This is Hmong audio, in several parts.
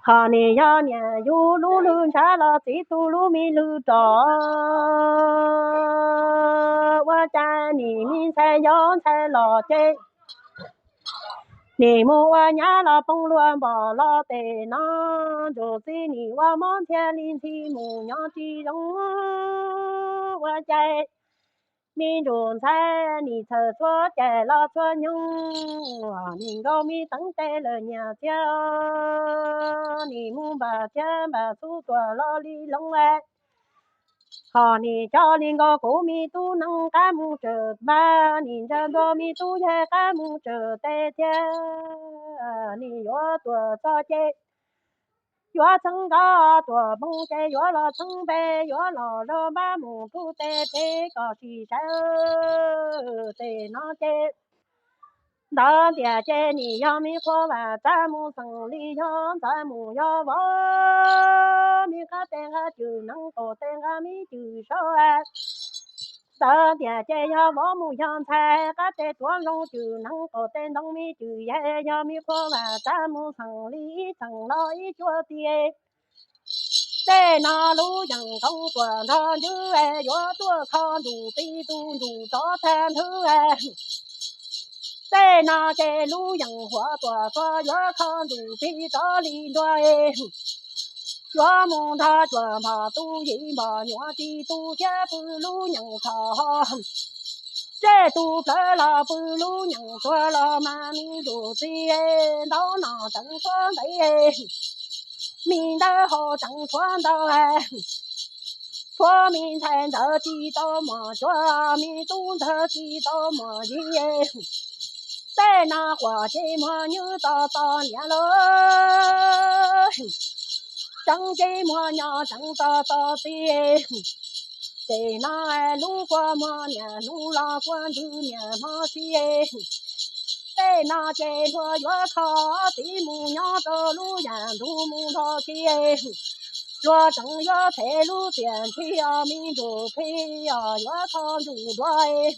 Ho nim yog niam yug lub hlwb ntshav los txiv tug lub me hlwb rov, ua cas nim me ntxhais yog ntxhais los ces nim mus ua nyab los poob luag npom los tes no, ntsuj txiv nim ua mob ntxhias li ntxhi mus nyob tsis zoo, ua cas me ntsuj ntxhais nim txhawj txhua cai los txhua nyoog, nim nkaus me teev tes lawm nyias txiag, nim mus npam txiag npam xub tuam los li loo es, ho nim coj li nkaus kuv me tub neeg qab mus tsawm npab, nim ntsa ntua me tub yawg qab mus tsawm tes thiab, nim yuav tuam txog ces yuav txheeb nkaus, tuam poob ces yuav los txheeb npe, yuav los zog npab mus rub tes peb kom sim sawv. Tes no ces ntawd tiam ces nim yog me qhua vam txaj mus xeem li yog ntxhais mus yog vauv, me qab tes nqa cwm neev, qaum tes nqa me cwm saub. Ntawd tiam ces yog vauv mus yog ntxhais, qab tes tuav nplooj cwm neev, qaum tes ntoo me cwm yaig, yog me qhua vam txaj mus xeem li ib xeem los ib cuaj tiag. Tej no lub yeem ntoo tuam nrog ntswg, yuav tuaj kho ntuj tib tug ntuj rov tag nthwv. Tej no ces lub yeem huam tuam txog, yuav kho ntuj tib rov li nruag. Yuav mus nrog cuam npog tu yim npog nyuam tsis tu siab pw lub nyeem txhom ho. Tej tus plawv los pw lub nyeem txuag los mas me ntsuj txiv, ntaub no tseem tshuav ntev, me ntawv hau tseem tshuav ntau. Tshuav me ntxhais ntawd tsis tau muaj cuab, me tub ntxawg tsis tau muaj yig. Tej no quas ces muag nywb to to niam lauj, tseeb ces muag nyo tseem to to txiv. Ces no lub kua muag niam hnub los kua ntswg niam hmo si. Tej no ces luag yuav kho txiv mus nyob rau lub yam ntug mus nrog txiv. Luag tseem yuav them lub tiam ntxhib os me ntsuj plig os yuav kho ntsuj duav.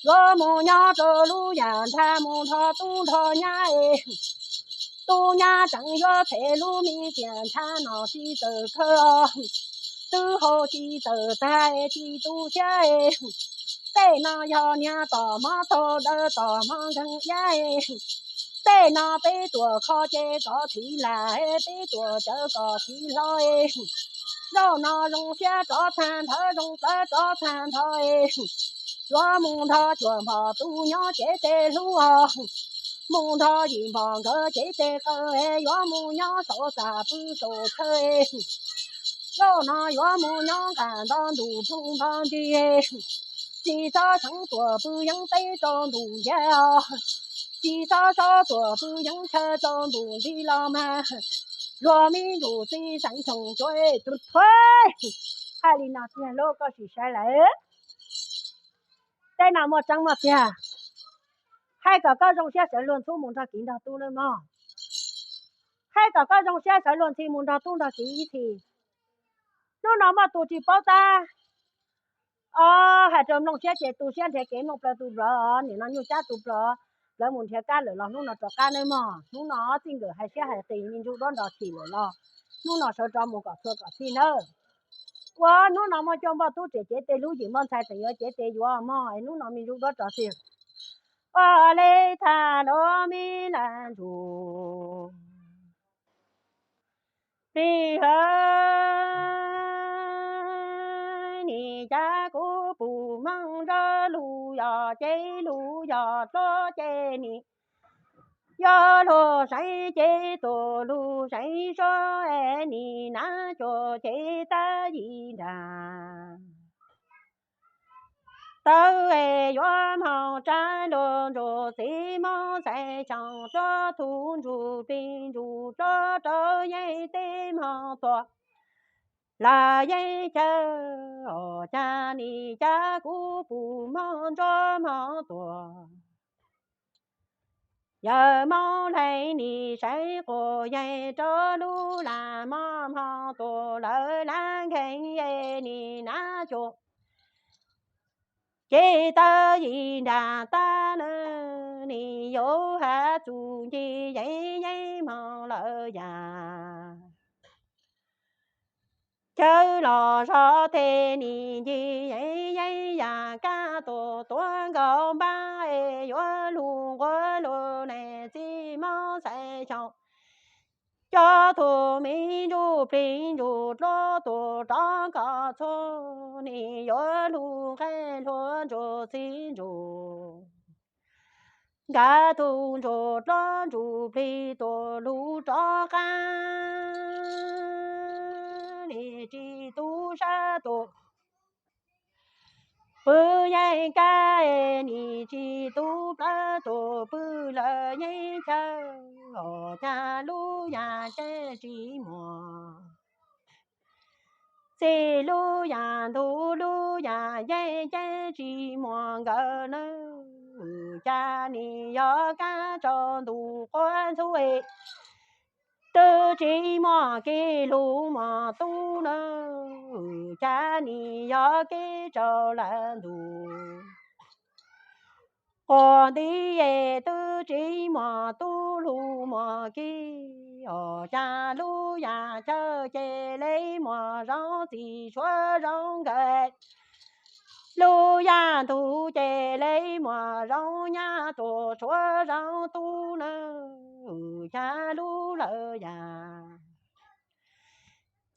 Yuav mus nyob rau lub yam nrag mus nrog tub nrog nyab. Tub nyab tseem yuav them lub me tiam nrag no tsis txawm khawb os, twb hau tsis txawm tag tsis tu siab. Tej no yog niag tom hmov taug daws tom hmov nkeeg iab. Tej no peb tuam kho ces kom thim lam, peb tuam cawv kom thim hlo. Zaum no zoo siab rov tag nthawv, zoo plawv rov tag nthawv. Yuav mus nrog cuam npog tu nyob cev tes hlub os, mus nrog yim npog nkawd cev tes qawv, yuav mus nyob saum txaj pw saum chaw. Zaum no yuav mus nyob nqaj nto ntuj phooj nto nrig, tsis txhob seev tuam pw yeeb teb rau ntuj ncav os, tsis txhob sob tuam pw yeeb chaw rau ntuj nrig los mas. Luag me ntsuj txiv xeev xyoo cuav tus thuav. Hais li no tiag lauj, koj sim saib lawm. Tej no muaj tseeb muaj tiag. Hais kom koj zoo siab sawv luag ntxhub mus nrog kiv nrog tub nawb mog. Hais kom koj zoo siab sawv luag ntxhi mus nrog tub nrog kiv ib txhis. Hnub no muaj tus tsis paub tab, o, hais rau mloog siab ces tu siab nrhiav kev mloog plaws tus nplawv, nim no nyuj cab tus nplawv, plawv mus nrhiav kab lawm los hnub no rov qab nawb mog. Hnub no txij nkawm hais siab hais qis me ntsuj duab nrov tshis lawm los hnub no sawv rov mus kom txhua kom txhij nawb. Ua hnub no muaj cuaj npoj tub riam cev tes hlub, yim npoj ntxhais tseem yuav cev tes yuav mog, es hnub no me ntsuj duab rov txhij. Ua li thaj lub me laj ntsuj plig hawv, nim cas kuv puas moog nrog lug yog cev lug yog dluab ces nim yog lug seev cev tuam lug seev suab es nim nab cuam cev tab yim nrag. Tawv es yuav moog tsav luag ntsuj txiv mob ntxhais xyoo tsuab tug ntsuj plig ntsuj dluab rau yeeb teb moog tuam lam yeeb chaw, os cas nim cas kuv puas moog ntsuab moog tuam. Yawm mob hlais nim seev quas yeeb rau lub lam mob moog tuam lawv lab nkeeg es nim nab cuam ces tawv yim nrag tab na, nim yuav has txug nce yeeb yeeb moog lawm yam. Cawv los zov tes nim ncig yeeb yeeb yam kaj tus tuav nkaus npab es yuav lug nquav lug leej txiv mob ntxhais xyoo. Cov tus me ntsuj plig ntsuj dluab tus rov nkag txhua nim yuav lug nqaij hlua ntsuj txiv ntsuj nkawd tus ntsuj dluab ntsuj plig tus lug rov qab nim tsis tu sab tus pw yeej kab nim tsis tu plawv tus pw lawm yeej chaw. Os, cas lub yam caij tsis muaj txij lub yam ntug lub yam yeej caij tsis muaj nkawd nawb. Cas nim yog kab tsaus ntuj quav ntxhub twb tsis muaj kev lug muaj tub nawb. Cas nim yog kev tsaus lawm ntuj quav nti es twb tsis muaj tub lug muaj kev. Os, cas lub yam chaw ces le muaj zoov txiv tshuav zoov nkawd, lub yam ntug ces le muaj zoov nyab tus tshuav zoov tub nawb. Cas lub lawm yam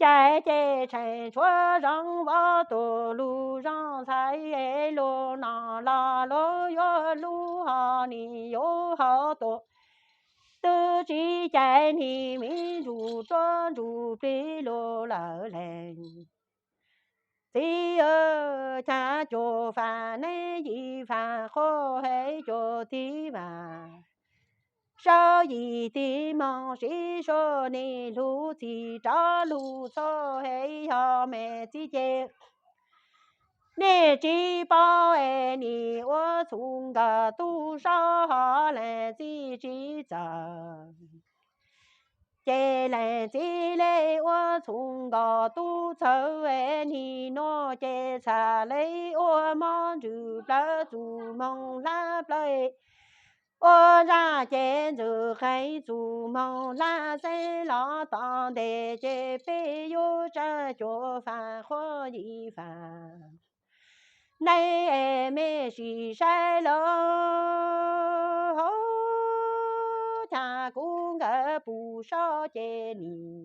cais ces tseem tshuav zoov vauv tus lug zoo ntxhais es lug no los lug yuav lub hom nim yuav hauv tus twb tsis cais nim me ntsuj dluab ntsuj plig lug lawm leej txiv. Cas cuag fam neb yim fam qhuav heev cuag tiv fam, sawv yim tig moog sib suav nim lug txim rov lug txhua heev yog me txiv ces nej tsis paub es nim ua txhum nkawd tub sab hov leej txiv tsis txawj. Ces leej txiv le ua txhum nkawd tub txawj es nim nuav ces txhaj le ua mob ntsws plawv txuj moog hlab plawv, ua ntsaj ces ntxwg qeeg txuj moog hlab xeeb los tom ntej ces peb yuav tsa cuag fam qhuav yim fam. Neb es mej sim saib lawm hauv, cas kuv nkawd pum sab ces nim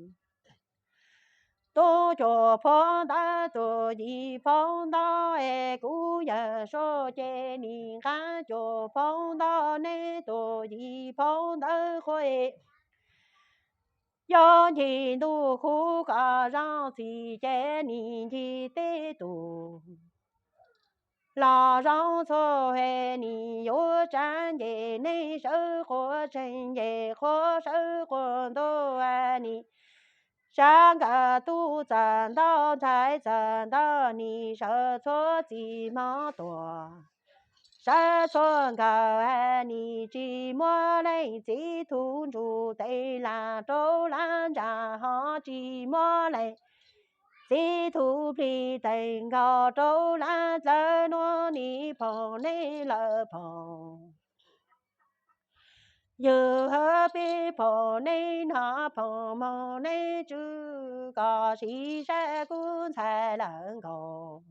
tub cuag phab ntawv tus yim phab ntawv es kuv yawg sab ces nim nqa cuag phab ntawv neb tus yim phab ntawv qhuav yog ncig ntuj khub kom zoo txim ces nim ncig teb tus los zoo txhua heev nim yuav tsa nce neb sawv quas tseeg nce qhuav sawv quas ntuj nim sab nkawd tub txawm ntau ntxhais txawm ntau nim sawv txhua txij hmoob tuaj sawv txhua nkawd nim tsis muaj leej txiv tub ntsuj tes lam rau lab ntsa ho tsis muaj leej txiv tub plig teem nkaus rau lab dlawb nuav nim phoom neb lawm phoom yug peb phoom neb nov phoom moog neb tswj kom siv sab kuv ntxhais lawm nkaus.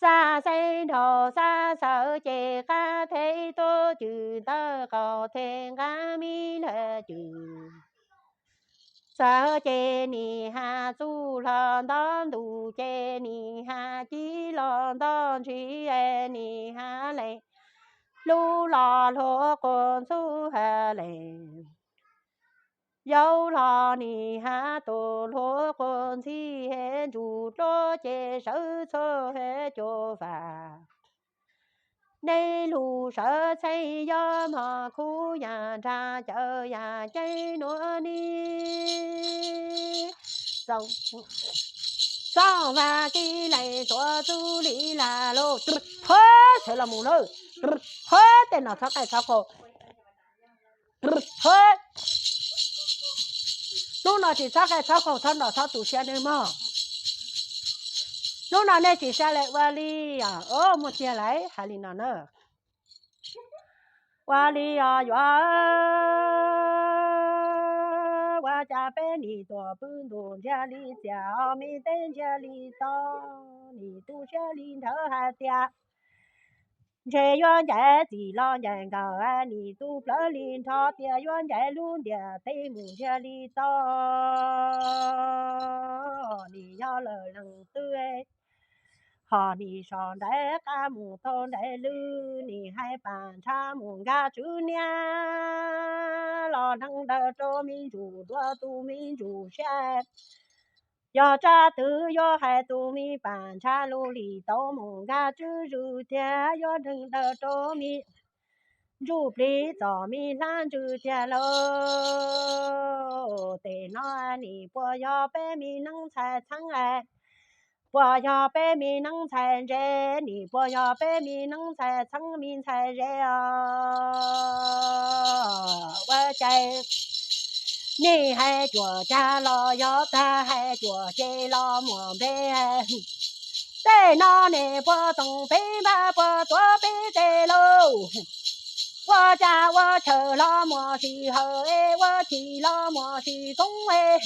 Xav xeeb nraug xav xawv ces qab theb tuab cwm ntawd qaug theb nqab mib lawm cwm. Xawv ces nim has txuj los nto ntuj ces nim has cib los nto ntsig nim has leej hlub los hlub quas ntxhub has leej yau los nim has tus hlub quas ntxhib ntsuj dluab ces sawv txhua cuag fam. Neb lug sawv txheej yog mog khub yam nrag cawv yam ceeb nuav ni. Xoom vas kib lees tuav txuj li lam lug, thawb txhawv los mus lawm, thawb tej no txhob qaij txhob qaug, thawb. Hnub no tsis txhob qaij txhob qaug, txhob nrog txhob tu siab nawb mog. Hnub no nej tsis sab le ua li os, muaj tiag lawm hais li no na. Ua li os yuav cas peb nim tuam pw ntuj ntsiag li txias, o me teb ntsiag li to, nim tu siab li nthawv hais tias ntshe yuav ncaim txim los ncaim nkawm, nim tu plawv li nrho tias yuav ncaim lub ntiaj teb mus ntsiag li to. Nim yog lawm leej twg ho nim so nraim qab mus tau nraim lwj, nim hais pam ntshav mus nkag tswv niab los neeg ntawd rau me ntsuj dua tus me ntsuj siab. Yog tsab twg yuav hais tus me pam ntshav lub hlis tau mus nkag tswv zwm tiag, yuav neeg ntawd rau me ntsuj plig txom me hlab ntsws tiag lauj. Tej no nim puas yog peb me neeb ntxhais txheeb, puas yog peb me neeb ntxhais ntse, nim puas yog peb me neeb ntxhais txheeb me ntxhais ze os. Ua cas nej hais cuam cag los yog tag, hais cuam ceg los muaj npe. Tej no nej puas toom peb npaj puas tuav peb tes lauj? Ua cas ua chaw los muaj sij hawm es, ua chim los muaj sij koob es.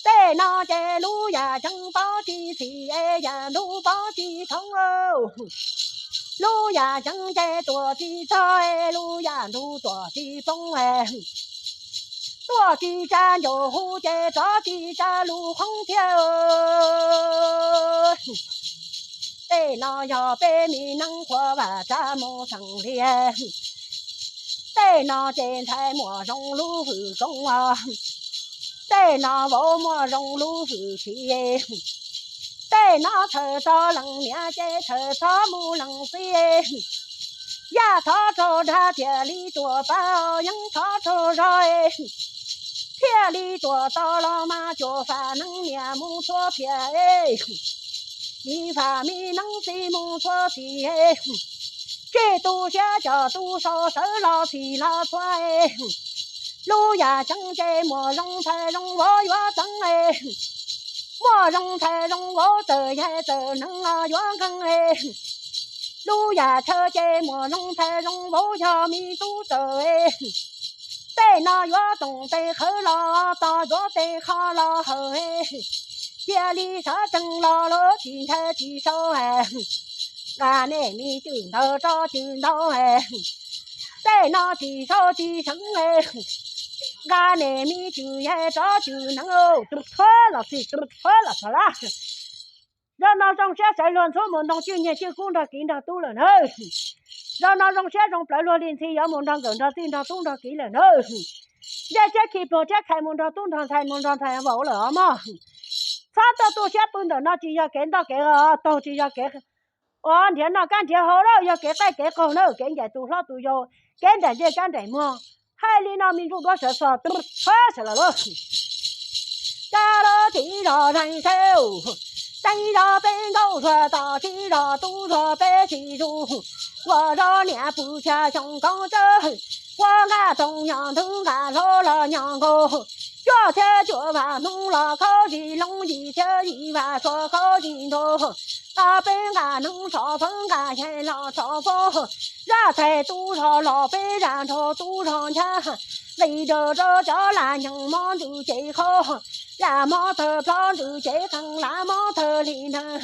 Tej no ces lub yam tseeb paub tsis txhim es, yam ntug paub tsis thoob. Lub yam tseeb ces tuam tsis txog es, lub yam ntug tuam tsis poob es. Tuaj tsis tsa ncaus hu ces rov tsis tsa lus qhoob thiab. Tej no yog peb me neeb qhuav vam tsa mus xeem li. Tej no ces ntxhais muaj zoo lub hwj koob os. Tej no vauv muaj zoo lub hwj chim. Tej no txhawm txog leej niam ces txhawm txog mus leej txiv. Yaj thov raug dag thiaj li tuaj pab, yeeb thov raug zog. Thiaj li tuaj tau los mas cuam faj neeb niam mus txhua phiaj. Tsis faj me neeb txiv mus txhua txhia. Tsis tu siab coj tus sau sawv los txhij los txhua. Lub yam tseeb ces muaj zoo ntxhais zoo vauv yuav txeeb. Muaj zoo ntxhais zoo vauv txawm yaig txawm neeg yuav nkeeg. Lub yam tshaw ces muaj zoo ntxhais zoo vauv yog me tub txawj. Tej no yuav toom tej qhawv los tog, yuav tej qho los hawm. Cia li sawv tsees los lawv tsis ntshai tsis sau. Nqa nej me cwj ntawd tso cwj ntau. Tej no tsis sau tsis seev. Nqa nej me cwj yaig tso cwj neev. Tus thuab los txhij, tus thuab los txhov lab. Zaum no zoo siab sawv luag ntxhub mus ntoo cwj nyiag cwj kub nrog kiv nrog tub lawm nawb. Zaum no zoo siab zoo plawv luag li ntxhi yuav mus nrog nkawm nrog txij nrog tub nrog kiv lawm nawb. Ntsej tshiab khi pluag tshiab khais mus nrog tub nrog ntxhais mus nrog ntxhais vauv lawm os mog. Txhob tuaj tu siab pw ntawm no, tsis yog kev ntoj kev taug, tsis yog kev ua nrhiav noj kab nrhiav haus lawm, yog kev qaij kev qaug na, kev ncaim tus hlob tus yau, kev nraim ntsej kab nraim muag. Hais li no me ntsuj duab sawv txog, tub thuab sawv los lauj. Cov lub txiv zog zeeg seb, teeb zog peb nkaus zog tom txiv zog tub zog peb tsis zus, ua zog niam pw tshaj xyoo kaum tsawg, ua nqa toog nyob nthwv nqa hlo los nyob nkaus, cuaj txhiab cuaj vam hnub los khaub zim loo, yim txhiab yim vam suav khaub zim ntuag, nqa peb nqa neeb tso fawb nqa yaig los tso fawb, zaj txhais tub zog los peb zaj nrog tub zog nchab, nqis dawm rau cov laj nyeeg mob ntsws cev qhov, laj mob thawj plho ntsws cev qeeg, laj mob thawj hli nteeg,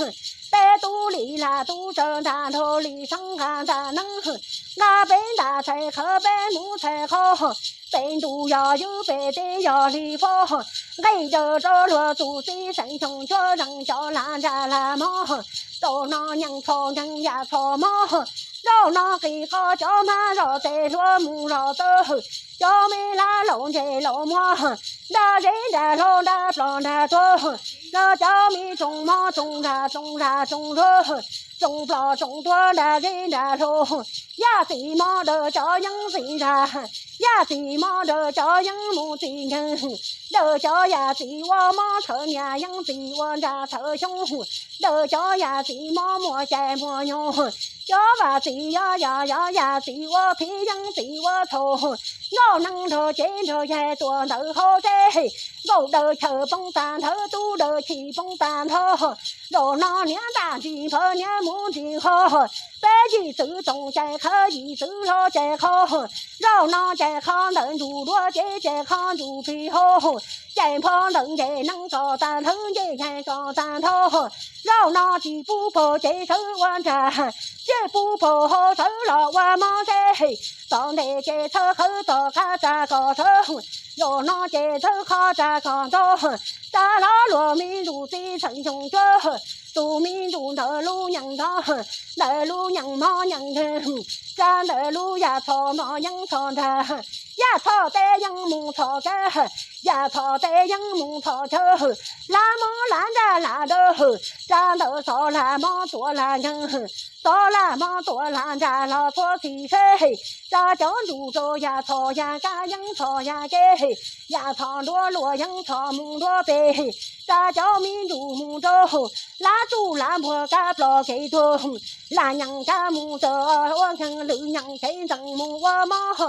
peb tub li laj tub tsaws ntaj nrog li seeb nqa ntaj neeb, nqa peb ntaj txhais qhawv peb mus txhais qhov, peb ntuj yog ywg peb teb yog hli fo, nqis dawm rau luag txuj txiv seem xyoo cuab zeeg cov laj ntsaj laj mob, zaum no nyeej txhos nkeeg yaj txhos mob, zaum no qis qhov cov hmab zog tes hluav mus zog tawg, cov me laj laus ntsej laus muag, nrag zeb nrag hlau nrag plog nrag tuag, los cov me tsoos mob tsoos nrag tsoos zag tsoos luag, tsoos plog tsoos tuag nrag zeb nrag hlau, yaj txim mob dawm cov yeeb txim zag, yaj txim mob dawm cov yeeb mus txim nkeeg, dawm cov yaj txim ua mob txhawv niaj, yeeb txim ua ntsaj txhawv xyoo, dawm cov yaj txim mob muaj caij muaj nyoog, cov vam Txiv yog yam, yog yam txiv ua phiv yeeb txiv ua txhaum, nkauj neeg nrog cev nrog yaig tuaj ntawm hauv teb, nkauj dawb chaw poob tag nrho, tub dawb chim poob tag nrho. Zaum no niam ntaj ntsis nphav niam mus ntsis ho, peb yim txwv txoos cais qhov yim txwv hlob cais qhov. Zaum no cais qhov ntawm ntsuj duav ces cais qhov ntsuj plig ho, cais npho ntawm ncej neeb tso tag nrho ncej yaig tso tag nrho. Zaum no tsis pub pog ces sawv ua nrag, tsis pub pog ho sawv los ua mov seb. Tom ntej ces txhawb qhawv tom qab tsa kom sawv, zaum no ces txhawb qhov tsa kom nto. Tsa hlob luag me ntsuj txiv txheem xyoo cuab, tus me ntsuj ntawm lub nyeem nrog, ntawm lub nyeem mov nyeem nrag, tsa ntawm lub yam txhom mov yeeb txhom nrag. Yam txhom teb yeeb mus txhom cawv, yam txhom teb yeeb mus txhom chaw, hlab mov hlab nrag hlab dawb, tsa ntawm xov hlab mov tuam hlab nceeg, xov hlab mov tuam hlab nrag los txhua txhis seb. Tsa cov ntsuj rau yam txhom yam kab yeeb txhom yam kev, yam txhom nruab luaj yeeb txhom mus nruab peg, tsa cov me ntsuj mus rau hlab tsuj hlab npuag kab plom kev tuag, hlab nyeem kab mus rau ua nkeeg lwm nyeem kev ntxeev mus ua mov.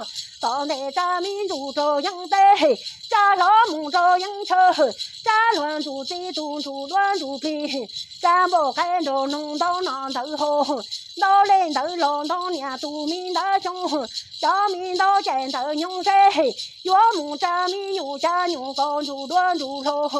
Tom ntej tsa me ntsuj rau yeeb teb, tsa hlob mus rau yeeb chaw, tsa luag ntsuj txiv tus ntsuj duav ntsuj plig, tsa npauj qaib nraug noog ntau no ntawd hau, ntau li ntawd los ntau niam tus me ntawd xyoo, cov me ntawd cais ntawd nyoog seb, yuav mus tsa me nyuj cab nyuj kaus ntsuj duav ntsuj hlauv,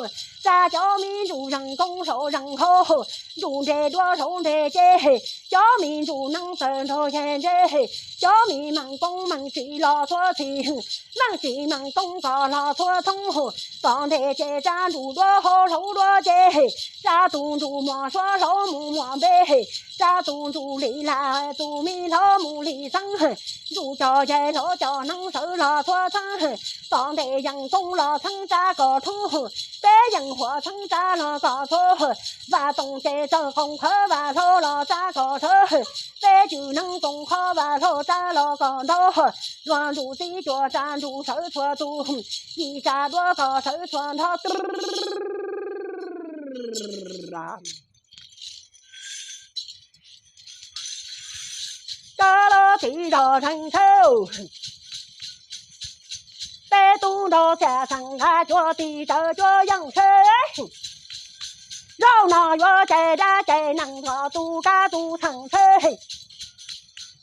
tsa cov me ntsuj zeeg koob hlauv zeeg hau, ntsuj nres duav hlauv nres ces, cov me ntsuj neeb txawm nrog yaig ntseb, cov me meej koob meej tsis los txhua txhis, meej tsis meej koob kom los txhua thoob. Tom ntej ces tsa ntsuj duav hau hlauv duav ces, tsa tus ntsuj muaj suab hlauv mus muaj npe, tsa tus ntsuj li lam tus me hlauv mus li xeeb, ntsuj cov yaig hlauv cov neeb sawv los txhua txheeb. Tom ntej yeej koob los txheeb tsa kom thoob, peb yeej huam txheeb tsa los kom txhua, vaj toom ces txawj qoom qhov vaj hlau los tsa kom sawv, peb cwj neeb koom qhov vaj hlau tsa los kom ntau, luag ntsuj txiv cuam tsa ntsuj sawv txhua tus, yim tsa duav kom sawv txhua nrho. Cov lub txiv zog zeeg tshawb, peb tub nrog xya xeem nqa cuab tig tsawv cuab yeej seb. Zaum no yuav cais dab cais neeg kom tus kab tus xeem seb,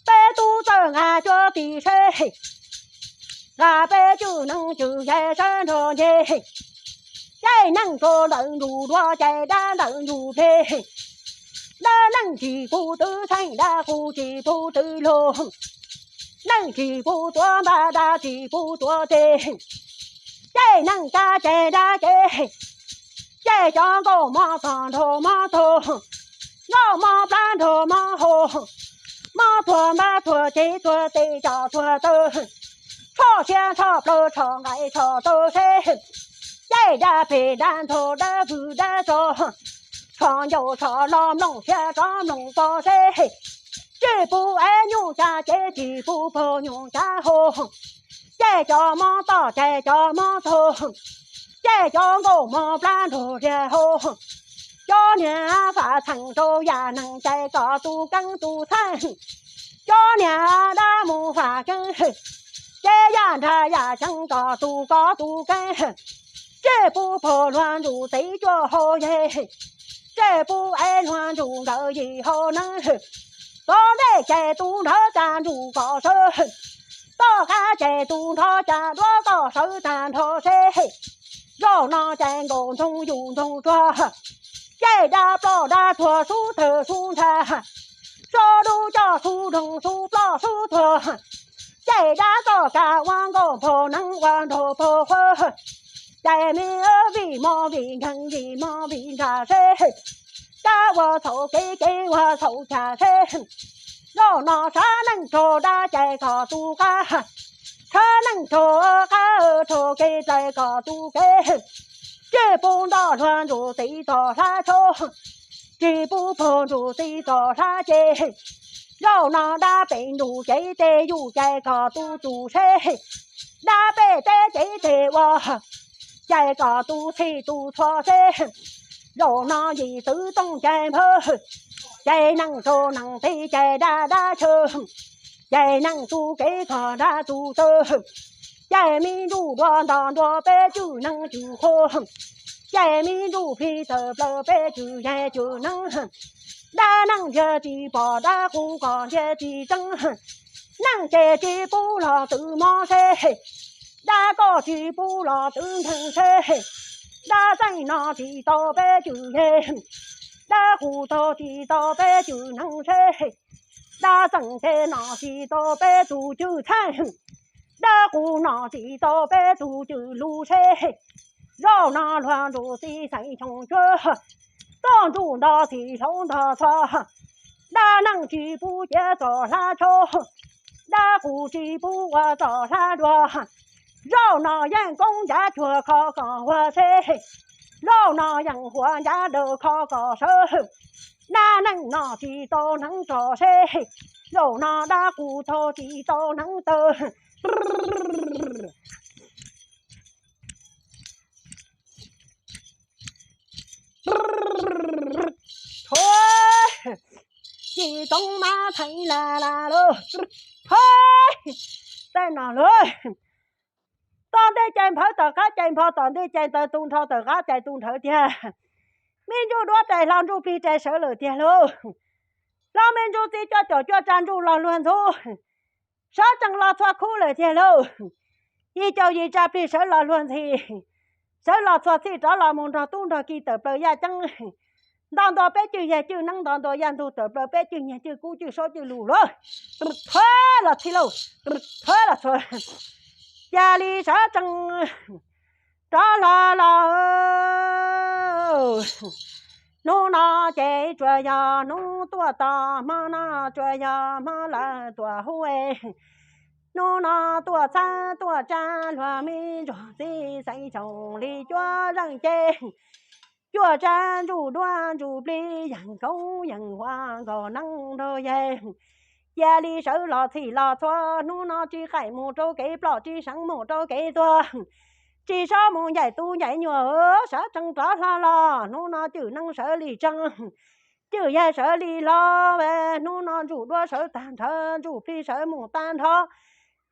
peb tub txawj nqa cuab tig seb, nqa peb cwj neeb cwj yaig sawv nrog nce, cais neeg rau ntawm ntsuj duav cais dab ntawm ntsuj plig, dab neeg tsis pub twv xeeb dab qus tsis pub twv lug, neeg tsis pub tuav npab dab tsis pub tuav teg, cais neeg cab cais dab ceg, cais cov nkauj mov txog nrog mov tuag, nkauj mov plab nrog mov haus, mov tuag npab tuag ceg tuag teg coj tuag taw, tsho siab tsho plawv tsho nqaij tsho taw seb, cais dab phem dab ntxhov dab vwm dab tsov, tsho ncauj tsho lo mloog siab tsov mloog pov seb, tsis pub ev nyuj cab ceg tsis pub pog nyuj cab haus, cais cov mov toj cais cov mov tuag, cais cov nkauj mov plab nrog liag haus, cov niag faj txheem rau yam neeg cais kom tus keeb tus txheej, cov niag dab mus faj keeb, ces yam nrag yam ceeb kom tus koj tus keeb, tsis pub pog luag ntsuj txiv cuab hau yeg, tsis pub ev luag ntsuj nkawd yim hau neeb, tom ntej cais tus nrog tsa ntsuj kom sawv, tom qab cais tus nrog tsa duav kom sawv tag nrho seb. Zaum no cais nkaus ntsoog yus ntsoog tsuag, cais dab ploj dab tuag xub thawj xub nrag, so dub coj xub doog xub ploj xub tuag, cais dab txoj kab ua nkauj npog neeb ua nraug pog qhuav, cais me vim mov vim nkeeg vim mov vim nrag seb, kab ua txhaum kev kev ua txhaum chav seb. Zaum no sab neej raug dab cais kom tus qab, sab neej raug qab raug kev dlais kom tus kev, tsis pub nto luag ntsuj txiv txog hlab tshauv, tsis pub pog ntsuj txiv txog hlab ceg. Zaum no dab pem ntsuj cev teb yus cais kom tus txuj seb, dab pem teb cev teb ua, cais kom tus txhij tus txhua seb. Zaum no yim txwv tooj cais npawg, Cais neeg rau neeg teb, cais dab dab chaw, cais neeg tu kev kho dab tu taw, cais me ntsuj duav nto ntua peb cwj neeg cwj qhua, cais me ntsuj plig tawm plaws peb cwj yag cwj neeb. Dab neeg ntiag tsis pom, dab qus kom ntiag tsis tseeb, neeg ces tsis pub los twv mob seb, dab koj tsis pub los twv nkeeg seb, dab txeej no tsis tau peb cwj yag, dab qus taug tsis tau peb cwj neeb seb, dab txeej tes no tsis tau peb tus cwj txheej, dab qus no tsis tau peb tus cwj lus seb, zaum no luag ntsuj txiv xeem xyoo cuab, txoj ntsuj nto txhij hlau nto txhua, dab neeg tsis pub ciav txoj hlab tsho, dab qus tsis pub ua txoj hlab dua. Zaum no yeej koob ncav cuag kho kom ua seb, zaum no yeej huam ncav dawm kho kom sawv, dab neeg no tsis tau hneev tso seb, zaum no dab qus taug tsis tau hneev taw. Thaib, ci toob mab theev la la lauj. Thaib, tej no lauj. Tom ntej cais nphawv tom qab cais npho, tom ntej cais taw tu nrho tom qab cais tu nrhawv tiag. Me ntsuj duab rais hlo ntsuj plig rais sawv lawm tiag lauj. Hlo me ntsuj txiv cuaj caum cuaj tsa ntsuj los luag ntxhub, sawv tsees los txhua khub lawm tiag lauj. Yim caum yim tsa plig sawv los luag ntxhi, sawv los txhua txhij rov los mus nrog tub nrog ki tawm plaws yaj ceeb. Nto ntua peb cwj yag cwj neeb, nto ntua yaj ntug tawm plaws peb cwj nyiag cwj kub cwj suab cwj lus lauj. Thaib los txhij lauj, thaib los txhua. Cia li sawv tsees rov hlo los. Hnub no ces tsuas yog hnub tuaj tos, hmo no tsuas yog hmo lawv tuaj hu. Hnub no tuaj txhawb tuaj tsa, luag me ntsuj txiv xeev xyoo li cuab zeej ces, cuaj tsa ntsuj duab ntsuj plig yeej koob yeej huam nkaus neeb nraug yaig. Cia li sawv los txhij los txhua, hnub no tsis qaij mus rau kev ploj, tsis seev mus rau kev tuag, tsis sob mus ncaim tub ncaim nyuag, sawv tsees rov hlo los. Hnub no cwj neeb sawv li tsees, cwj yag sawv li hlo. Hnub no ntsuj duab sawv tag nrho, ntsuj plig sawv mus tag nrho,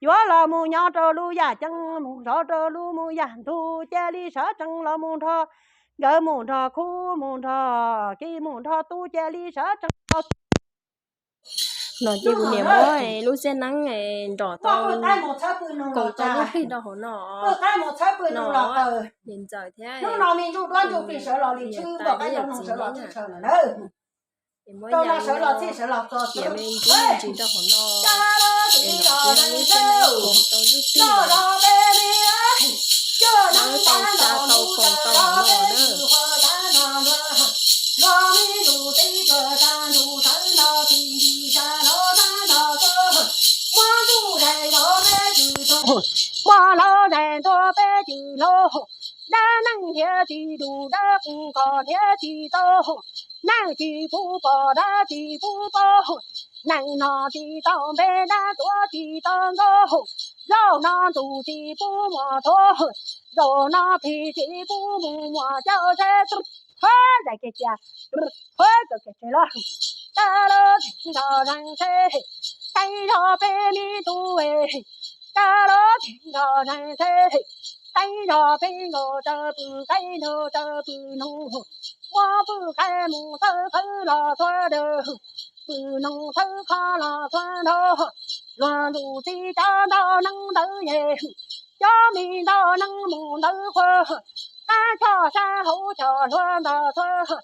yuav los mus nyob rau lub yaj ceeb, mus zov rau lub mus yaj ntug. Cia li sawv tsees los mus nrog nkawd, mus nrog khub, mus nrog ki, mus nrog tub, cia li sawv tsees los. No ces kuv niam muab lub xeb neeb nrom tau, koom tau lub plig rau hauv no, no, niam ntxawm thiab, niam tais thiab yawm txiv, es muab yam li no, tiam me ntsis me ntsis rau hauv no, es nrom kiag lub xeb neeb koom tau lub plig no, nws tau tsa tau koom tau hauv no na. Muaj hlau zais ntua peb cwj hlau, dab neeg nrhiav tsis dus, dab qus kho nrhiav tsis tau, neeg tsis pub pom dab tsis pub paub, neeg no tsis tau npe dab tuav tsis tau nkaus, zaum no ntxuj tsis pub muaj thuav, zaum no plig tsis pub mus muaj cauj seb. Huab zais kiag cia, huab zais kiag tseg los, dab laug tseem nrog zeeg seb, teeb zog peb me tub, dab laug tseem nrog zeeg seb, teeb zog peb nkaus raws pw qaib nraug raws pw noog, muab pw qaib mus txhawb qhawv los txhua dawg, pw noog txhawb qhov los txhua nrho, luag ntxuj txiv cov ntau neeb ntawd yeg, cov me ntau neeb mus ntawd qhuav, qab choj sab hauv choj hluav nto txhua,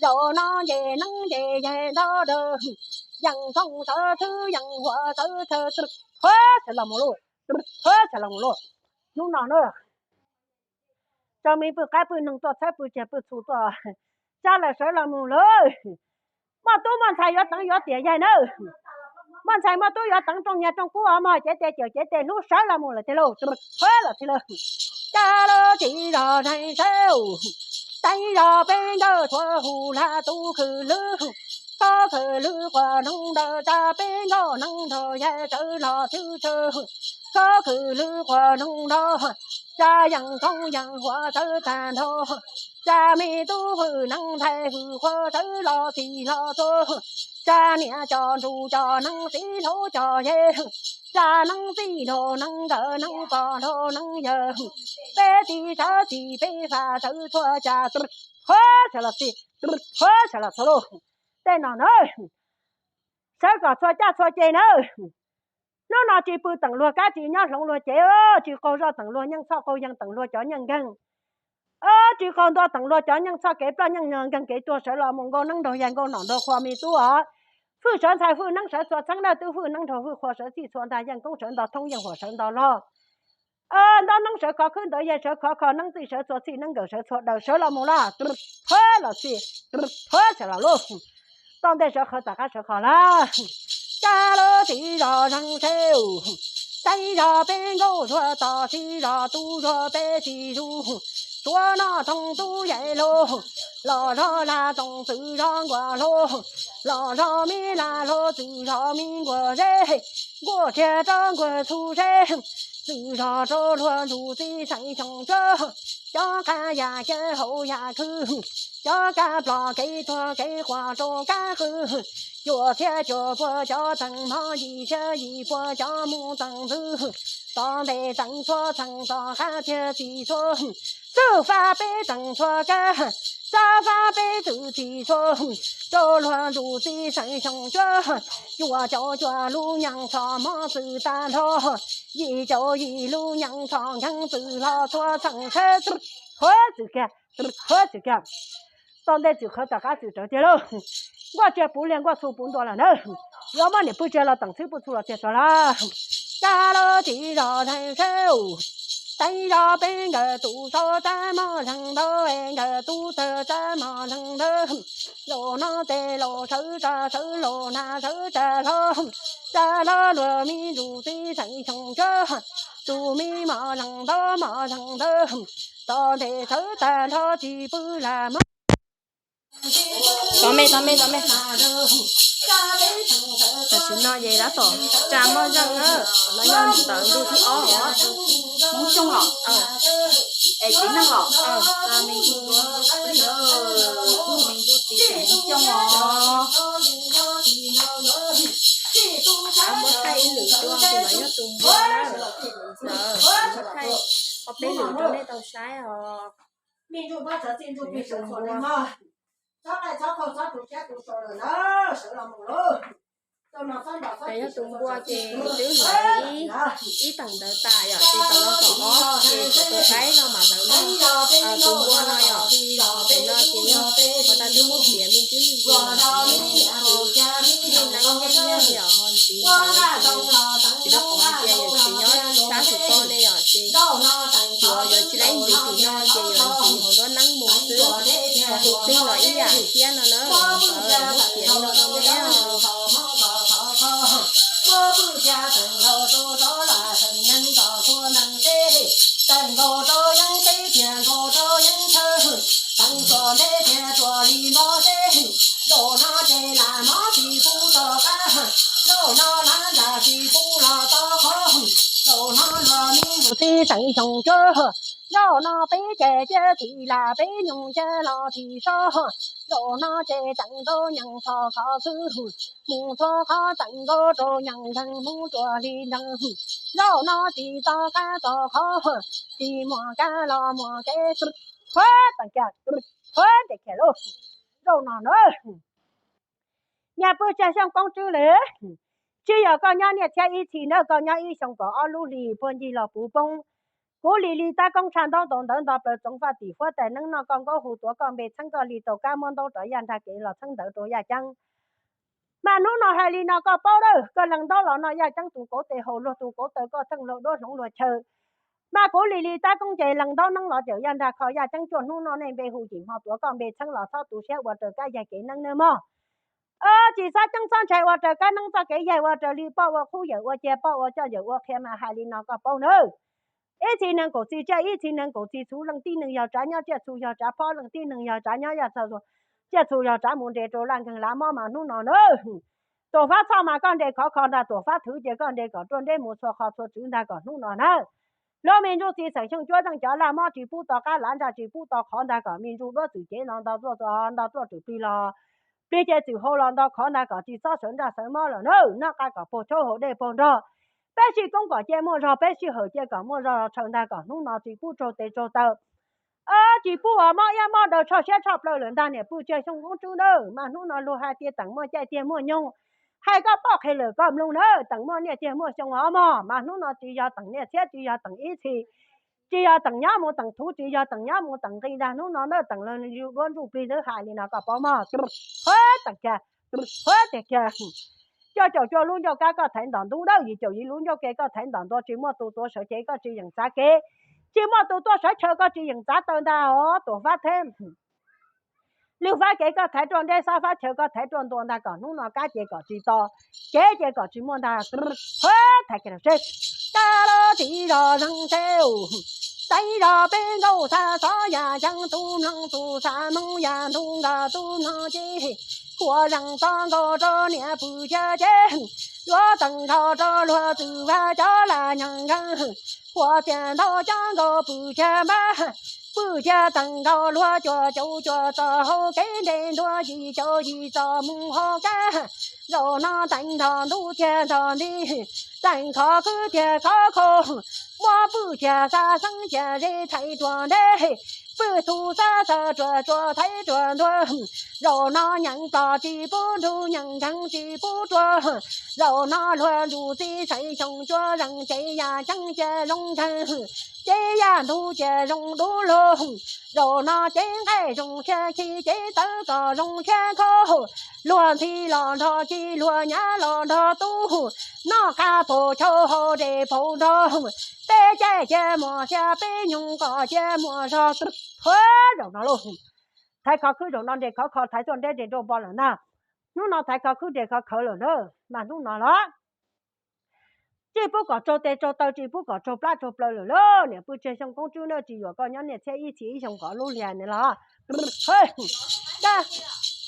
zaum no nce neeb nce yeg nto dawg, yeej thooj sawv txhwb yeej huam sawv txhawv, huab sawv los mus lauj, huab sawv los mus lauj. Hnub no na, tso me pw qaib pw noog tuaj txhawb pw tsiag pw txhu tuaj, tsab lawm sawv los mus lawm. Muaj tub muaj ntxhais yuav teev yuav tiam yaig nawb. Muaj ntxhais muaj tub yuav teev rooj nyiaj rooj kub os mog, cev tes cawm cev tes hlub sawv los mus lawm tiag lauj, huab los tiag lauj. Cas los tsis zog zeeg seb, teeb zog peb nkawd txhua hu hla tub khwv lwb, tub khwv lwb quas noog ntawd tsa peb nkauj neeb nrog yaig sawv los tshwj tsawg. Tub kwv lwm quas noog nrog, tsa yeej koob yeej huam tawv tag nrho, tsa me tub hwj neeb ntxhais hwj qhua tawv los txij los txhua, tsa niam cov nruj cov neeb txiv hlob cov yawg, tsa neeb txij nrog neeb nkawm neeb pog nrog neeb yawg, peb txiv sawv txij peb faj tawv txhua tsa, huab sawv los txij, huab sawv los txhua lug. Tej no na, sawv kom txhua caj txhua ceg na. Hnub no tsis pw teem luag kab tsis nyob hloov luag cev, tsis qaug zoj teem luag nyeej txhoj qaug yeeg teem luag cov nyeej nkeeg, tsis qaug ntua teem luag cov nyeej txhoj kev ploj nyeej nkeeg kev tuag sawv los mus nkauj neeb nraug yaig nkauj nom nraug qhua me tub os. Hwj sawv ntxhais hwj neeb sawv txhua txheeb dawj tub hwj neeb nraug hwj qhua sawv txij txhua ntag yeej koob sawv ntog thoob yeej huam sawv ntog log. Ntaub neeb sawv khov khwb ntawd yaig sawv khov kho neeb txij sawv txhua txhij neeb nkawm sawv txhua daws sawv los mus laj, huab los txij, huab sawv los lug. Tau ntej sawv qhov tom qab sawv qhov laj. Cab lub txiv zog zeeg seb, txiv zog peb nkauj zuag tos txiv zog tub zuag peb txiv zuj, tsuav noj thooj tub yaim lug, los zog lag toom txwm zog nkuaj lug, los zog me lag lug txwm zog me nkuaj zeb, nkuaj tsiaj rov nkuaj txhu zeb, txwm zog rau luag ntsuj txiv xeem xyoo cuab, cov qab yam kiav hauv yam khwv, cov kab plom kev tuag kev quaj rau kab qw, cuaj txhiab cuaj puas cov teem mog, yim txhiab yim puas cov mus teem ntxwv, tom ntej teem txhua txheej tom qab thiaj txi txhua, txwj fab peb teem txhua kab, txab fab peb txwv txi txhua, rau luag ntsuj txiv xeem xyoo cuab, cuaj caum cuaj lub nyeej txhom mog txwv tag nrho, yim caum yim lub nyeej txhom nkeeg txwv hlo txhua txheej tsheb, huab txwv kiag, huab txwv kiag. Tau ntej txwm qhov tom qab txwm rawv tiag lauj. Nkuaj tsiaj puv liag nkuaj txhu puv ntua lawm na. Yuav muab niam pw tsiaj los teem txhwb puj txhu los tiag tso laj. Cab lub txiv zog zeeg seb, txiv zog peb nkawm tub zog txab mog zeeg ntawd, nkawm tub tawg txab mog zeeg ntawd. Zaum no ces laus sawv tsa sawv laus nag sawv tsa hlob, tsa hlob luag me ntsuj txiv xeem xyoo cuab, tus me mog zeeg ntawd mog zeeg ntawd. Tom ntej sawv tag nrho tsis pw lam mog. Tov me, tov me, tov me. Tam sim no ces lawv tom tsa moj zeej na, los yog ntawv ntu thib ob os. Hmoob Xyooj os. Es txiv neej os. Me ntuj, me ntuj txiv tseem Hmoob Xyooj os. Muab thaij ib lwm dua, tus no yog tus npua na, tus ntxawm, muab thaij ob peb lwm rau nej tau saib os. Tus npua. Ces yog tus npua ces twb hlawv ib, ib teem ntawv tas yom, ces tom no tom ob ces tom tus qaib no mas hlawv no, tus npua no yom. Tam no ces yog ua tas twb muab piav me ntsis me ntsis, nej neeb nyob yog ho ntxiv ntawv ces tsis tau qhov hais tias yog tsis nyob sab xus ko ne yom, ces yuav yuav tsis laib ntxiv tim no ces yuav ntxiv hauv nruab neeb mus xwb. Ho tus twg los ib yam thiab no na, muab piav li no rau nej. Txiv xeem xyoo cuab, zaum no peb ces cia txim lam peb nyoog cia los txim so. Zaum no ces teem rau nyeem txhos qhov xwb, mus txhua qhov teem nkaus rau nyeem nkeeg mus rua hli nkeeg. Zaum no tsis txog qab txog qhov, tsis muaj kab los muaj kev, huab teem kiag, huab ntes kiag lauj. Zaum no na, nyaj pw tsag xyooj poob tswb lawm. Tsis yog koj nyob niaj txhiab ib txhis na, koj nyob ib xyoo kaum ob lub hlis puag ncig los puv poob. Kuv Lis Lis tab koob tshaj ntaub ntawv ntaub ntawv ntaub plaws tsoov faj tim huab tais neeb noj koj nkaub hu tuav koj npe txheeb koj hli tau kab muab ntaub rov yaj nrag kev los txheeb ntawv rau yaj ceeb. Mas hnub no hais li no koj paub lawm, koj lees ntaub los no yaj ceeb tus kauv tes haus luag tus kauv taw koj theej luag duab hloov luag chaw. Mas kuv Lis Lis tab koob ces lees ntaub neeb los cawm yaj nrag kho yaj ceeb cuaj hnub no nej npe hu yim hmo tuav koj npe txheeb los txhob tu siab ua raws kab yaig kev neeb nawb mog. Tsis txhob ceeb txhob ntshai ua raws kab neeb txoj kev yaig ua raws li poj ua qhub yawm ua cia poj ua coj yawm ua qhia mas hais li no koj paub nawb. Ib txhis neeg kaum txi tsiaj ib txhis neeg kaum txi txhuv leej tib neeg yog tsav nyob tsiaj txhu yog tsav phob leej tib neeg yog tsav nyob yaj txhua tsiaj txhu yog tsav mus nres rau laj nkeeg lav mob mas hnub no nawb. Tuam Fab Txhoj mas koj nres khov kho ntag, Tuam Fab Thwv ces koj nres kom ruaj nreb mus txhua qhov txhua tswv ntag kom hnub no na. Luag me ntsuj txiv xeem Xyooj Cuab Zeej cov laj mob tsis pub to qab lav ntsaj tsis pub to qhov ntag kom me ntsuj duab txwm cev no nto tuaj, nto tuaj txwm plig los plig ces txwm hau los nto khov ntag kom tsis txhob sawv ntsaj sawv mob lawm na. Noj qab kom puag tshauv haus dej puag nrog, peb sib koob kom cia muaj zog, peb sib hawm cia kom muaj zog tshaw ntag kom hnub no tsis pub raug tes raug taw, tsis pub ua mob iab mob daw tshoj siab tshoj plaws lawm ntag niam pwj txiaj Xyooj Koob Tswb nawb. Mas hnub no luag hais tias teem muaj caij tiag muaj nyoog, hais koj poj qhe lawm koj mloog nawb, teem muaj niaj tiag muaj xyoo os mog. Mas hnub no tsis yog teem niaj txhiab, tsis yog teem ib txhis, tsis yog teem nyob mus teem thuv, tsis yog teem nyob mus teem nqi ntag, hnub no nawb teem luag zuj duab ntsuj plig ntawd hais li no koj paub mog. Huab teem kiag, huab tiag kiag. Cuaj caum cuaj lub ncauj kab koj thaiv ntom ntub dawb, yim caum yim lub ncauj ke koj thaiv ntom ntua, tsis muaj tus tuav sawv cev koj tsis yeem txav kev, tsis muaj tus tuaj sawv chaw koj tsis yeem txav taw ntag os Tuam Fab Thwv. Lwm fab kev koj thaiv ruaj nreb, xab fab chaw koj thaiv ruaj ntua ntag kom hnub no kab ces kom tsis to, kev ces kom tsis muaj ntag. Huab thaiv kiag los seb, kab lub txiv zos zeeg seb, teeb zos peb nkauj xa xov yam ceeb, tus mloog tus xa moo yam ntug nkawd tus mloog ces, huab zeeg txo nkaus rau niam pwj txiaj ces, yuav teem nrho rau luag txwm vaj cov laj nyeem nkeeg, huab txiaj ntau cov nkaus pwj txiaj npab, pwj txiaj teem nkaus luag cuaj caum cuaj txoj hauv kev nres ntua yim caum yim txoj mus hauv kab. Zaum no teem nrho ntuj thiaj nrho nti, teem khov khwb thiaj khov kho, muab pwj txiaj xa xeeb txiaj ze thaiv ruaj nreb, pwj txhuv xab xav ruaj tsuas thaiv ruaj ntua. Zaum no nyeem plom tsis pub nrug, nyeem nkeeg tsis pub ruaj. Zaum no luag ntsuj txiv xeem Xyooj Cuab Zeej ces yam ceeb cia zoo nkeeg, ces yam ntug cia zoo dub lug. Zaum no ces nqaij zoo siab khi, ces tawv kom zoo siab kho, luag ntxhi los nrho ci, luag nyab los nrho tub, noj qab phaum chaw haus dej phaum nrog, peb caij cia muaj xya, peb nyoog kom cia muaj zog. Huab zaum no lauj, thaiv khov khwb zaum no nres khov kho, thaiv ruaj nreb nres ruaj npo lawm ntag. Hnub no thaiv khov khwb nres khov khawv lawm na, mas hnub no los tsis pub kom raug tes raug taw, tsis pub kom raug plab raug plaws lawm lauj. Niam pwj txiaj Xyooj Koob Tswb nawb, tsis yuam koj nyob niaj txhiab ib txhis ib xyoos kom lub liag ne los.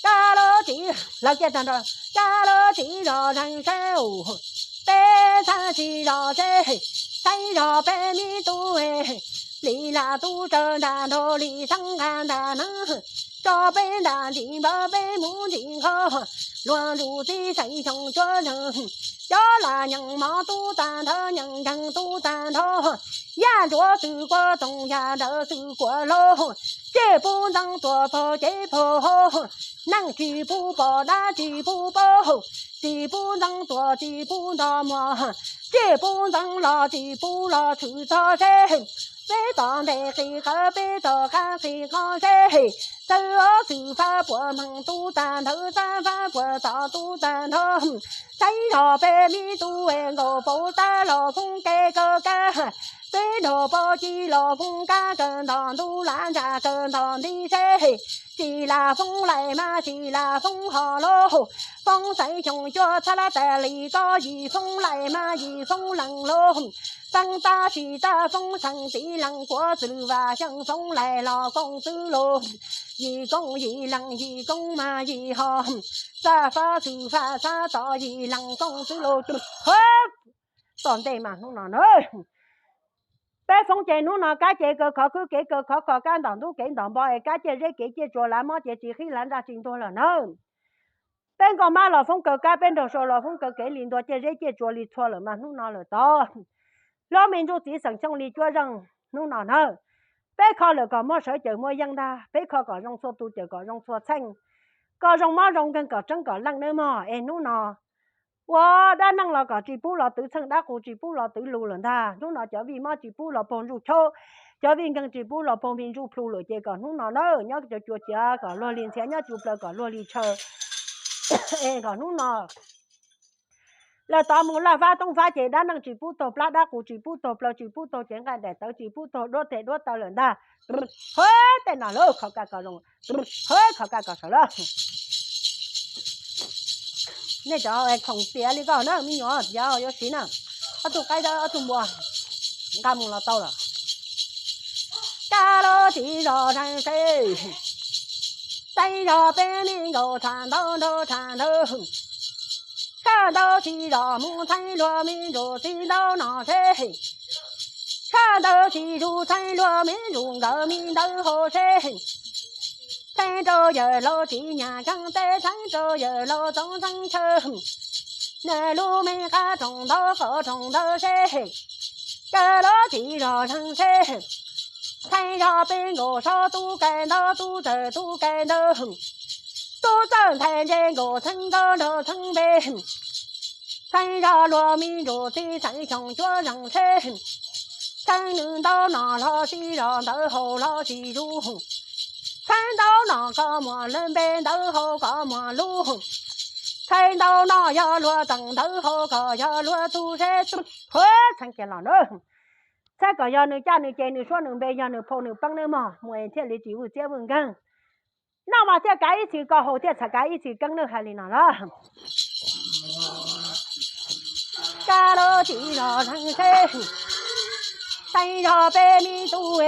Kab lub txiv, lawv kiag tag nrho, kab lub txiv zos zeeg seb, peb txhab txiv zos seb, teeb zos peb me tub, plis lam tub tsaws nram nraug li xeeb nqa nram neeb, tso peb ntam ntsis npawg peb mus ntsis nqho, luag ntsuj txiv xeem Xyooj Cuab Zeej, cov laj nyeem mov tub tag nrho, nyeem nkeeg tub tag nrho, yaj ntsuav xwm kua toog, yaj ntawv xwm kua hlau, tsis pub ntxeev tuaj pog cev pog hau, neeg tsis pub pom dab tsis pub paub, tsis pub ntxeev tuaj tsis pub nto muag, tsis pub ntxeev los tsis pub los tshwm txog seb, peb tom ntej qis qawv peb tom qab qis qo seb, txawm ob xwm fab puas meeg tub tag nrho, xab fab puas tom tub tag nrho, teeb zos peb me tub es nkaus paus tab los foob kev kaw kab, peb nrog pov ci los foob kab kaw nto ntuj, lav ntsaj kaw nto nti seb, tsis lam foob laim mas tsis lam foob ho lauj, foob xeem Xyooj Cuab txhab lab tas li ko, yim foob laim mas yim foob lees lauj, foob tab sis tab foob xeem txiv lees kuav txwv vam xyeej, foob laim los koom txwv lauj, yim koom yim lees, yim koom mas yim ho, xab fab xwm fab xab tom yim lees koom txwv lauj. Tom ntej mas hnub no na, peb foob ces hnub no kab ces kaw khov khwb, kev kaw khov kho, kab ntom ntub kev ntom npo es kab ciaj zeb kev ciaj tsua, lav mob ces tsis qhib, lav ntsaj tsis ntuag lawm na. Peb nkauj mab los foob kaw kab, peb nraug sua los foob kaw kev li ntua, ciaj zeb ciaj tsua li txhua lawm mas hnub no lawm tod. Lub me ntsuj txiv xeem Xyooj li Cuab Zeej hnub no na, peb kho lawm kom muaj sawv cawm muaj yeej ntag, peb kho kom zoo txhua tus, cawm kom zoo txhua txheej, kom zoo mob zoo nkeeg, kom tseeb kom leej nawb mog. Es hnub no ua dab neeg los kom tsis pub los twv txheej, dab qus tsis pub los twv lus lawm ntag. Hnub no cov vij mob tsis pub los puag ntsuj chauv, cov vij nkeeg tsis pub los puag me ntsuj plhu lawm ces kom hnub no na nyob cov cua ciav kom luag li ntxhiav, nyob cua plaws kom luag li tshaw. Es kom hnub no lawm tod mus laj fab toob fab ces dab neeg tsis pub taug plab, dab qus tsis pub taug plaws, tsis pub taug cev nqaij daim tawv, tsis pub taug duab tes duab taw lawm ntag. Huab tej no lauj, khov kaj kom zoo, huab khov kaj kom sawv lawm. Nej cov khoom tiav li ko na me nyuam, tiav yuav siv na. Ob tug qaib ob tug npua nqa mus los tau lawm. Kab lub txiv zos zeeg seb, teeb zos peb me nkaus tshaj ntau nraug tshaj ntawd, Tshaj ntawd tsis zos mus txheeb luag me ntsuj txiv ntawd no seb, tshaj ntawd tsis zus txheeb luag me ntsuj nkawd me ntawd hauv seb, txheeb rau yawg laus tsis nyam tseeb teb txheeb rau yawg laus txoov txheeb chaw, nws lub me qab rooj ntawd qhov rooj ntawd seb, yawg laus tsis zos zeeg seb, txheeb zos peb nkaus sob tub kais ntawd tub txawj tub kais ntawd, tub txawj nthe ntse nkaus txheeb ntawd nrog txheeb npe, txheeb zos luag me ntsuj txiv txheeb xyoo cuab zeeg seb, txheeb nws ntawd no los tsis zos ntawd hauv los tsis zus, txheeb ntawd no koj muaj lub npe ntawd hauv koj muaj lub, txheeb ntawd no yog luag teem ntawd hauv koj yog luag tug seb, txheeb kiag los na. Txheeb kom yog nws caj nws ces nws suab nws npe yog nws phau nws peeb nawb mog, mus es thiaj li tsis vwj txiab vwj nkeeg. Noj mas thiaj kav ib txhis koj haus thiaj txhais kav ib txhis keeb nawb, hais li no los. Kab lub tsis zos zeeg seb, txheeb zos peb me tub,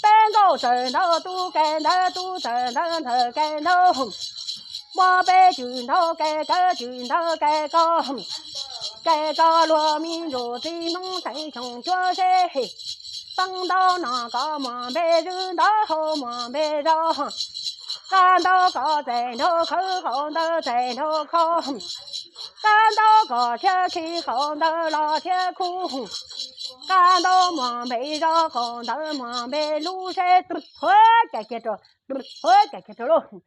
peb nkaus txawj ntawd tub kais ntawd tub txawj ntawd ntxawj kais ntawd, muab peb cwj ntawd kais kawg cwj ntawd kais koj, kais koj luag me ntsuj txiv Hmoob txheeb xyoo cuab seb, peeb ntawd no koj muaj npe zwb ntawd hauv muaj npe zos, qab ntawd koj txais nraug khawv qaum ntawd txais nraug kho, qab ntawd koj thiab khi qaum ntawd los thiab khu, qab ntawd muaj npe zos qaum ntawd muaj npe lub seb, thuav kais kiag rau, thuav kais kiag rau lauj.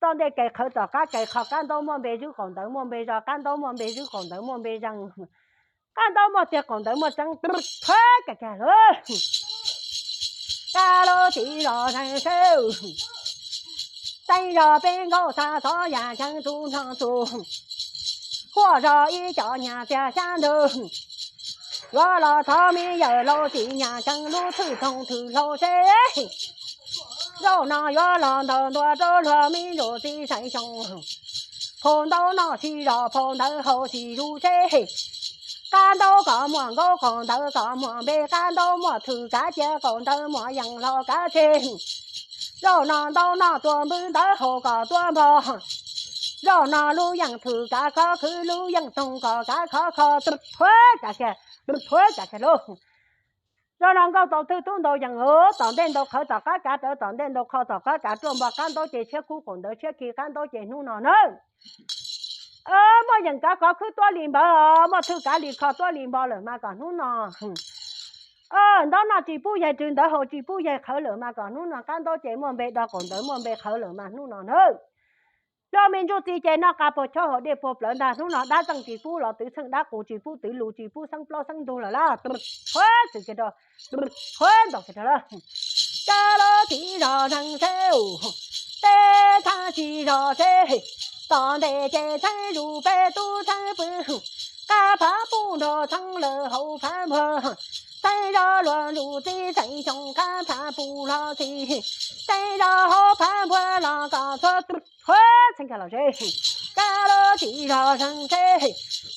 Txoj ntej kais qhawv tom qab kais qho, qab ntawd muaj npe zwb qaum ntawd muaj npe zos, qab ntawd muaj npe zwb qaum ntawd muaj npe zees, qab ntawd muaj tiag qaum ntawd muaj tseeb, thuav kais kiag lauj. Kab lub tsis zos zeeg seb, txheeb zos peb nkaus txha xov yam ceeb tub nrog txug, quaj zog ib co nyas txiag xyab ntug, yuav los thov me yawg laus tsis nyam ceeb lub thwj thooj thwj hlau seb, zaum no yuav los ntaus ntua rau luag me ntsuj txiv txheeb xyoo, phau ntawv no tsis zos phau ntawv hauv tsis zus seb, qab ntawd koj muaj nkaus qaum ntawd koj muaj npe, qab ntawd muaj thwj kav cia qaum ntawd muaj yeej hlo kav tseg, zaum no ntawv no tuaj npwb ntawv hauv koj tuaj npog, zaum no lub yeej thwj kav khov khwv lub yeej toog koj kav khov kho, thuav kais kiag, thuav kais kiag lauj. Zaum no nkauj tau thwj tub ntaus yees, tom ntej ntaus qhawv tom qab kav rawv, tom ntej ntaus qho tom qab kav ruaj npo, qab ntawd ces tshiab kub qaum ntawd tshiab khi, qab ntawd ces hnub no na muaj yeem kav khov khwb tuab li npawv, muaj thwj kav li kho tuab li npog lawm mas kom hnub no ntawv no tsis pub yaig rwg ntawv haus tsis pub yaig qhawv lawm mas kom hnub no qab ntawd ces muaj npe do qaum ntawd muaj npe qhawv lawm mas hnub no na. Zos me ntsuj txiv ces noj qa puag chob haus dej puag plawv ntag, hnub no dab txeej tsis pub los twv txheej, dab qus tsis pub twv lus, tsis pub xeeb plaub xeeb ntug lawm lauj. Thuav txwm kiag rau, thuav ntaus kiag rau lauj. Kab lub tsis zos zeeg seb, peb txheeb tsis zos seb, tom ntej ces txheeb zus peb tub txheeb pw, qab phav puj nrog txheeb lawm hauv phav npuag, txheeb zos luag ntsuj txiv txheeb xyoo qab phav puj los txiv, txheeb zos hauv phav npuag los kom txhua, thuav txheeb kiag los seb, kab lub tsis zos zeeg seb,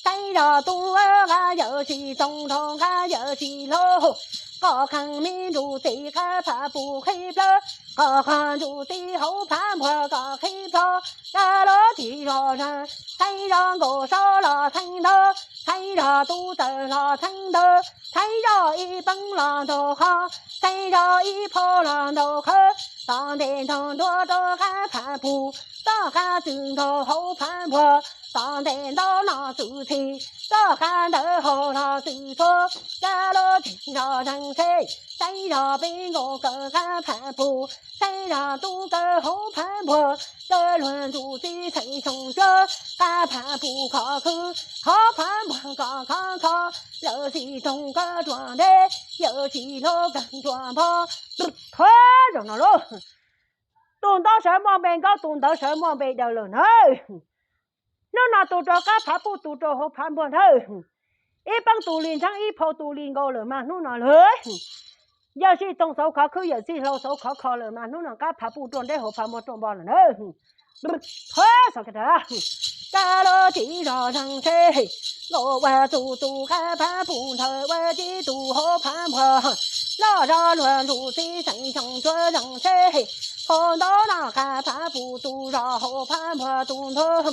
txheeb zos tub nqa yawm tsis txoos nrog nqa yawm tsis hlau, qhov qhov me ntsuj txiv qab phav puj qhib plawv, qhov qhov ntsuj txiv hauv phav npuag kom qhib plho, kab lub tsis zos zeeg, txheeb zos nkaus sob los txheeb ntawd, txheeb zos tub txawj los txheeb ntawd, txheeb zos ib peeb los ntaus qho, txheeb zos ib phau los ntaus qhawv, tom ntej ntaus ntua rau qab phav puj, tom qab txwm ntaus hauv phav npuag, tom ntej ntaus no txwm txhij, tom qab ntawd hauv los txwm txhua, kab lub tsis zos zeeg seb, txheeb zos peb nkaus kawm qab phav puj, txheeb zos tub kawm hauv phav npuag, kawm luag ntsuj txiv txheeb xyoo cuab, qab phav puj khov khwb, hauv phav npuag kom khov kho, lawv tsis txoos kawm ruam ntev, yawm tsis hlau kawm ruam npog, thuav zaum no lauj. Tus ntawv sawv muaj npe nkaub, tus ntawv sawv muaj npe daws lawm na. Hnub no tus rau qab phav puj tus rau hauv phav npuag ntawd, ib peeb tus li ntsheeb ib phau tus li nkaus lawm mas hnub no lawm. Yawm tsis txoos xauv khov khwb yawm tsis hlau xauv khov kho lawm mas hnub no qab phav puj ruaj ntev hauv phav npuag ruaj npog lawm na. Thuav xauv kiag rau, kab lub tsis zos zeeg seb, nkaus ua txuj tus qab phav puj nthawv ua tib tus hauv phav npuag, loj zos luag ntsuj txiv txheeb xyoo cuab zeeg seb, phau ntawv no qab phav puj tus zos hauv phav npuag tus nthuav,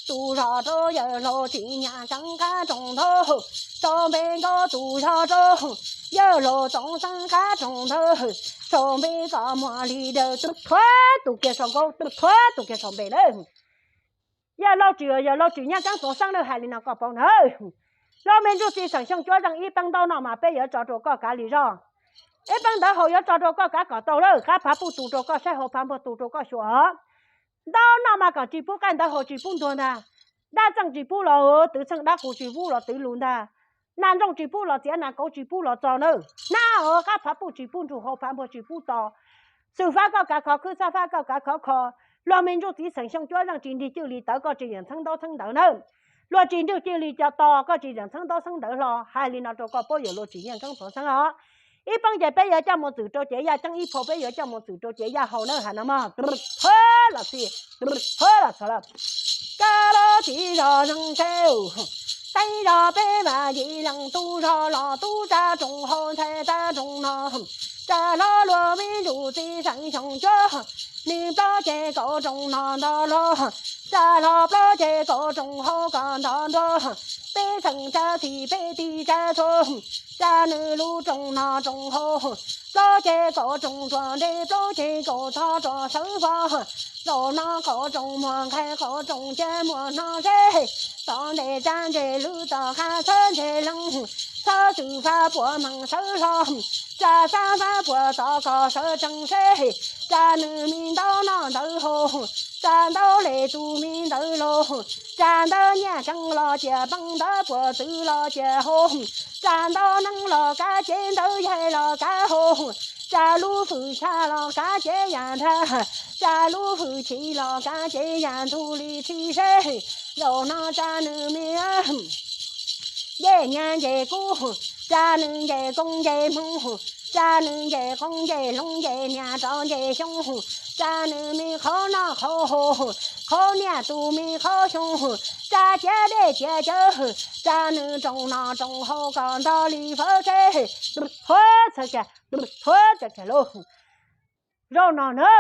tus zog rau yawg laus tsis nyam tseev qab roos ntawd, sau npe nkaus tus zog rau yawg laus txoov xeeb qab roos ntawd, sau npe kom muag li daws, tus thuav tus kiag sau nkaus, tus thuav tus kiag sau npe lawm. Yawg laus tsis, yawg laus tsis nyob keeb tuav xeeb lawm, hais li no koj paub na. Los me ntsuj txiv xeem Xyooj Cuab Zeej, ib peeb ntaub no mas peb yuav tso rau koj kav li zog. Ib peeb ntawv haus yuav tso rau koj kav kom tau lawm, qab phav puj tus rau koj saib, hauv phav npuag tus rau koj xyuas. Ntaub no mas kom tsis pub qaij, ntawv haus tsis pub ntuag ntag. Dab txeej tsis pub los twv txheej, dab qus tsis pub los twv lus ntag. Nas ntsooj tsis pub los txiav, nas kauv tsis pub los txo nawb. Nab qab phav puj tsis pub nrug, hauv phav npuag tsis pub to. Xwm fab koj kav khov khwb, xab fab koj kav khov kho. Los me ntsuj txiv xeem Xyooj Cuab Zeej, tsis nrig cwj li tawv koj tsis yeem txheeb ntaub txheeb ntawv nawb. Luag tsis nrig cwj li cov to koj tsis yeem txheeb ntaub txheeb ntawv hlo. Hais li no rau koj paub, yawg laus tsis nyob keeb tuav xeeb os. Ib peeb ces peb yuav coj mus txwm rau cev yaj ceeb, ib phau peb yuav coj mus txwm rau cev yaj haus nawb, hais no mog. Thawb los txhij, thawb los txhij lawm. Kab los txiv zog zeeg tseg, teeb zog peb vam yim leej, tub zog los tub tsa rooj hauv ntxhais tsa rooj no, tsa hlo luag me ntsuj txiv xeem Xyooj Cuab, nws plaub ceg kaum rooj no nto los, tsa hlo plaub ceg kaum rooj hauv kom nto nruag, peb xeem tsa txhij peb tij tsa txhua, tsa nws lub rooj no rooj hauv, plaub ceg kaum rooj rua ntej, plaub ceg kaum tog rua sawv fo, zaum no kaum rooj muag nqaij, kaum rooj ces muag no seb, tom ntej tsa ntseg lwm tom qab txhawb ntseg leej, txhawb xwm fab puas meej sawv hlo, tsa xab fab puas tom koj sawv tsees seb, tsa nws me ntaub noj ntawv haus, tsa ntaub le tus me ntawd laug, tsa ntawv nyiaj tseeb los cia peeb, ntawv puas txwv los cia haus, tsa ntaub neeb los kav cev, ntawv yaig los kav haus, tsa lub hwj chim los kav cev yam nrag, tsa lub hwj chim los kav cev yam ntug li txhij seb, zaum no tsa nws me ncej nyab ncej kub, tsa nws ncej koob ncej hmoov, tsa nws ncej qoob ncej hloov, ncej niam rov ncej xyoob, tsa nws me qhov noj qhov haus, qhov niam tus me qhov xyoob, tsa ciav dej ciav cawv, tsa nws rooj noj rooj haus kom nto li fawb seb, thuav txhawv kiag, thuav txhawv kiag lauj. Zaum no na,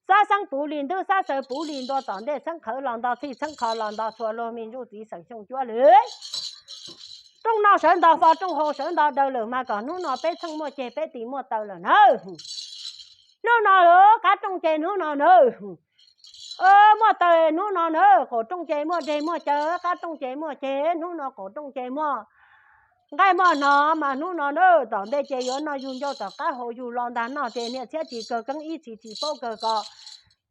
xab xeeb puv li ntub, xab xawv puv li ntua, tom ntej xeeb qhawv los nto txhij, xeeb qho los nto txhua, luag me ntsuj txiv xeem Xyooj Cuab lawm. Rooj noj sawv nto fo, rooj haus sawv nto daws lawm mas kom hnub no peb txheej muaj ceg, peb tis muaj taw lawm nawb. Hnub no lawm qab rooj ces hnub no nawb. Muaj taw hnub no nawb, qaum rooj ces muaj deg muaj cawv, qab rooj ces muaj ceg, hnub no qaum rooj ces muaj nqaij muaj hno mas hnub no nawb, tom ntej ces yuav noj yug ncauj tom qab haus yug los ntag, noj ces niam txhiab tsis kawg keeb, ib txhis tsis paub kawg kos.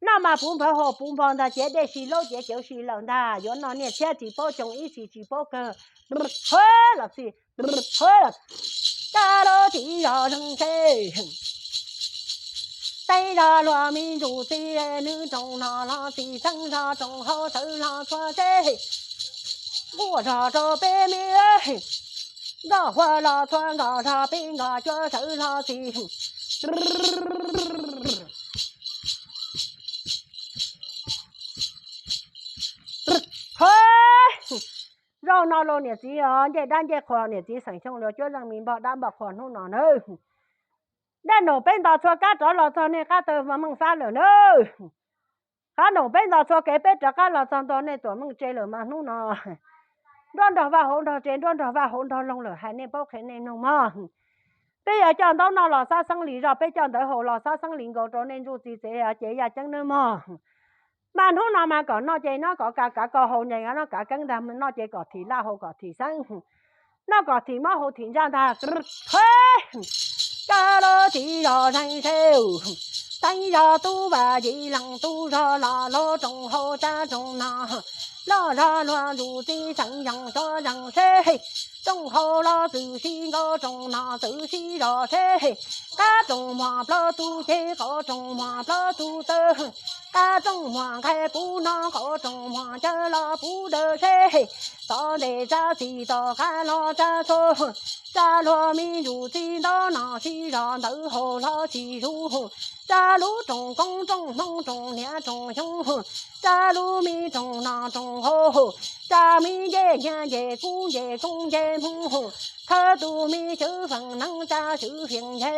Noj mas puv nphawv haus puv npho ntag, cev dej si laub cev cawv si lawm ntag, yuav noj niam txhiab tsis paub coo, ib txhis tsis paub kawg. Huab los txhij, huab los, kab los txiv zog zeeg tseg, teeb zog luag me ntsuj txiv, nws rooj noj los txhij, xeeb zog rooj haus sawv los txhua seb, nquaj zog rau peb me, nkoj huab los txhua nkoj zog, peb nkoj cuab sawv los txhij. Zaum no los niam txiv os, ncej dab ncej qhua, niam txiv xeem Xyooj Cuab Zeej me npog dab npog qhua hnub no nawb. Dej num peb nto txhua kab rov los txog nej qab taw meej fab lawm nawb. Qab num peb nto txhua kev peb rov qab los txog ntua nej tuam meej tse lawm mas hnub no nruab nrog vaj hauv nrog tsev, nruab nrog vaj hauv nrog loog lawm, hais nej paub qhia nej mloog mog. Peb yuav coj ntaub noj los xab xeeb li zog, peb coj ntawv haus los xab xeeb li nkaus rau nej ntsuj txiv tsev, ces yaj ceeb nawb mog. Mas hnub no mas kom noj ces noj kom kav, kav kom haus ces noj kav keeb ntag, noj ces kom thim laj haus kom thim xeeb, noj kom thim mob haus thim ntsaj ntag. Kab los txiv zog zeeg tseg, teeb zog tub vam yim leej, tub zog los lub rooj haus tsa rooj noj, loj zog luag ntsuj txiv xeem Xyooj Cuab Zeej seb, rooj haus los txwv si nkaus, rooj noj txwv si zog seb, qab rooj muag plaub tug ceg, qaum rooj muag plaub tug taw, qab rooj muag nqaij puv hno, qaum rooj muag cawv los puv daws seb, tom ntej tsa txhij tom qab los tsa txhua, tsa luag me ntsuj txiv ntaub noj sib zog, ntawv haus los txhij zuj, tsa lub rooj koob rooj hmoov, rooj niam rooj xyoob, tsa lub me rooj noj rooj haus, tsa me ncej nyab ncej kub ncej koob ncej Hmoob, thawb tus me xwb feem neeb tsa xwb fiam nce,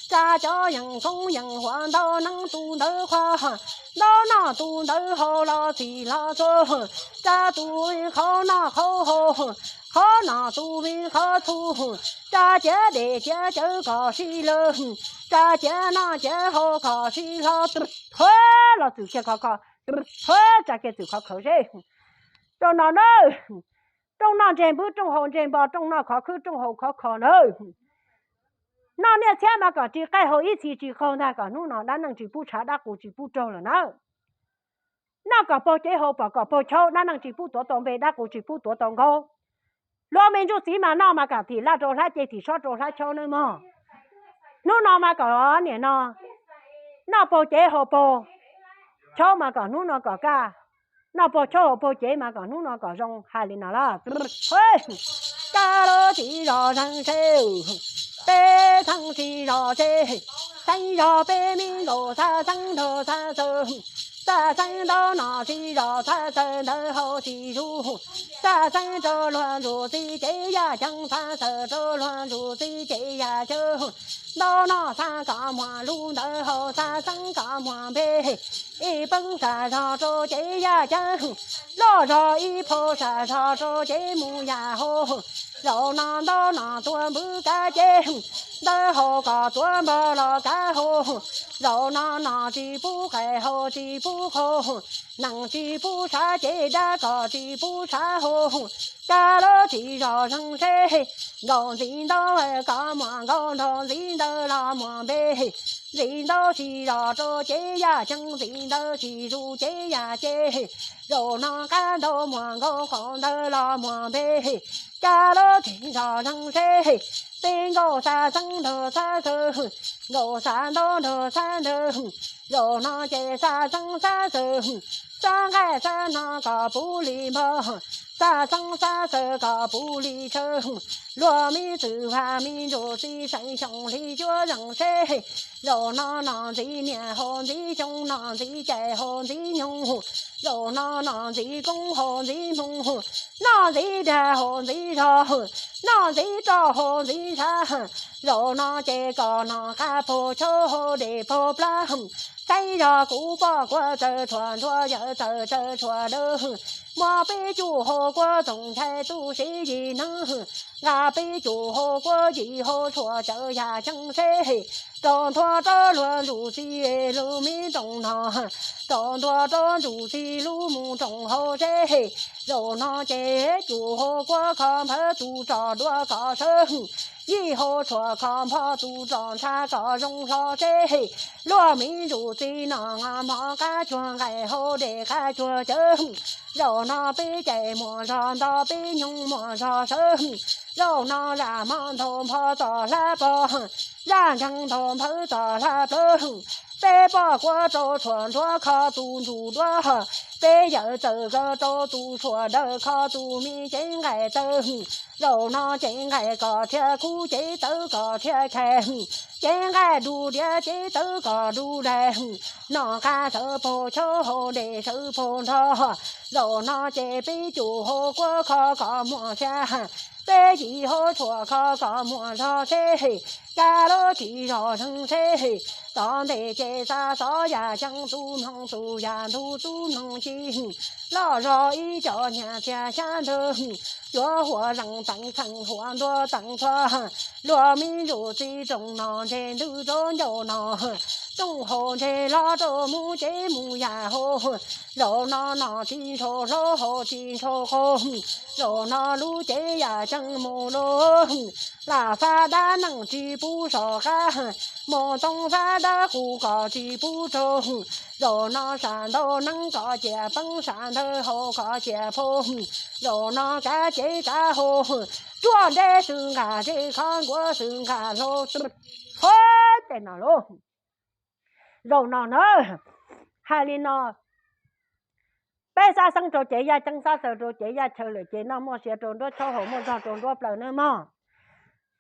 tsa cov yeem koob yeem huam ntau neeb tus ntawd qhuav, ntau noj tus ntawd haus los txim los txhua, tsa tus me qhov noj qhov haus, qhov noj tus me qhov txhua, tsa ciav dej ciav cawv kom sib lawv, tsa ciav noj ciav haus kom sib hlo, txhua los txwm kiag khov kho, txhua tsa kiag txwm khov kho seb. Rooj no na, rooj noj ntseg npwb, rooj haus ntseg npo, rooj noj khov khwb, rooj haus khov kho na. Noj niaj txhiab mas kom ris qaij, haus ib txhis ris qaug ntag, kom hnub no dab neeg tsis pub tshav dab qus tsis pub raug lawm na. Noj kom paug cev, haus pom kom paug chaub, dab neeg tsis pub tuav tau npe, dab qus tsis pub tuav tau nkaub. Luag me ntsuj txiv mas noj mas kom thim laj rau hlab ceg, thim sob rau hlab chaub nawb mog. Hnub no mas kom niam no noj paug cev haus paug, chaub mas kom hnub no kom kaj, noj paug chaub haus paug cev mas kom hnub no kom zoo, hais li no lawm. Kab lub tsis zos zeeg seb, peb txheeb tsis zos seb, txheeb zos peb me nkaus, xav txheeb nrog xav xaws, xav txheeb ntau no tsis zos, xav xaws ntawv hauv tsis zus, xav txheeb rau luag ntsuj txiv ces yaj ceeb, xav xaws rau luag ntsuj txiv ces yaj cawv, ntau no xav kom muaj lub ntawv hauv, xav txheeb kom muaj npe, ib peeb sam zog rau ces yaj ceeb, loj zog ib phau sam zog rau ces mus yam hauv. Zaum no ntau no tuav npwb kav cev, ntawv hauv kom tuav npog los kav hauv. Zaum no no tsis pub qaij haus tsis pub qaug, neeg tsis pub tshav ces dab kom tsis pub tshav haus. Kab lub tsis zos zeeg seb, nkaus ntxiv ntau kom muaj nkaus, nrog ntxiv ntawv los muaj npe. Ntxiv ntawv tsis zos rau ces yaj ceeb, ntxiv ntawv tsis zus ces yaj ceg. Zaum no qab ntau muaj nkaus, qaug ntawv los muaj npe. Kab lub tsis zos zeeg seb, peb nkaus xav txheeb nrog xav xaws, nkaus xav ntau nrog xav ntawv. Zaum no ces xav txheeb xav xaws, xav nqaij xav no kom puv li npog, xav txheeb xav xaws kom puv li tshaw. Luag me txwv vaj me ntsuj txiv seem xyoo hli cuab zeeg seb. Zaum no no ntxiv niaj haus ntxiv xyoo, no ntxiv caij haus ntxiv nyoog, zaum no no ntxiv koob haus ntxiv hmoov, no ntxiv dag haus ntxiv zog, no ntxiv roj haus ntxiv ntshav. Zaum no ces kom no qab paug chaub haus dej paug plab, saib zog kuv poj kuav txawj tshuaj ntsuab, yawm txawj tsaws tshuaj dawb, muab peb cuj haus kuav txoov ntshai tu siv yim neeg, nqa peb cuj haus kuav yim haus tshuaj cawv yaj ceeb seb. Rau nthua rau luag ntsuj txiv lub me nroog no, rau nthua rau ntsuj txiv lub mus nroog hauv seb. Zaum no ces cuj haus kuav kho nphawv tus roj duav kom sawv, yim haus tshuaj kho nphog tus roj ntshav kom zoo hlo seb. Luag me ntsuj txiv no mov qab cuag nqaij, haus dej qab cuag cawv. Zaum no peb caij muaj zog nto, peb nyoog muaj zog sawv. Zaum no zaj hmo nthau nphog txoj hlab pog, zaj ntseeg nthau nphawv txoj hlab plawv. Peb poj kuav rau tshuaj ntsuab kho tus ntsuj duav, peb yawm txawj kawg rau tus tshuaj dawb kho tus me cev nqaij txawv. Zaum no cev nqaij kom thiaj kub, cev tawv kom thiaj khais, cev nqaij du diav, cev tawv kom du dais. Noj qab sawv paug chaub, haus dej sawv paug nrog. Zaum no ces peb cuj haus kuav kho kom muaj xya, peb yim haus tshuaj kho kom muaj zog seb. Kab lub tsis zos zeeg seb, tom ntej ces xa xov yaj ceeb, tus mloog tus yaj ntug, tus mloog ci loj zog ib co nyaj txiag xyab ntawv, yuav huam zeej teem txheej, huam ntuag teem txhua. Luag me ntsuj txiv rooj no ntseg ntws rau ncauj no, rooj haus ntseg los rau mus ces mus yam haus. Zaum no no tsis ntshua hlob, haus tsis ntshua qaug, zaum no lub cev yaj ceeb mus lawm. Lam fab dab neeg tsis pub soj qab, mus toog fab dab qus kom tsis pub raug. Zaum no sam ntau neeb kom ciaj peeb, sam ntawv haus kom ciaj phau. Zaum no kav cev kav haus, ruaj nreb xwb nqa zeb, khov nkuav xwb nqa hlau. Hov tej no lauj, zaum no na, hais li no, peb xav xeeb rau cev yaj ceeb, xav xaws rau cev yaj chaw lawm ces noj muaj sia rau nruab chaub, haus muaj zog rau nruab plawv nawb mog.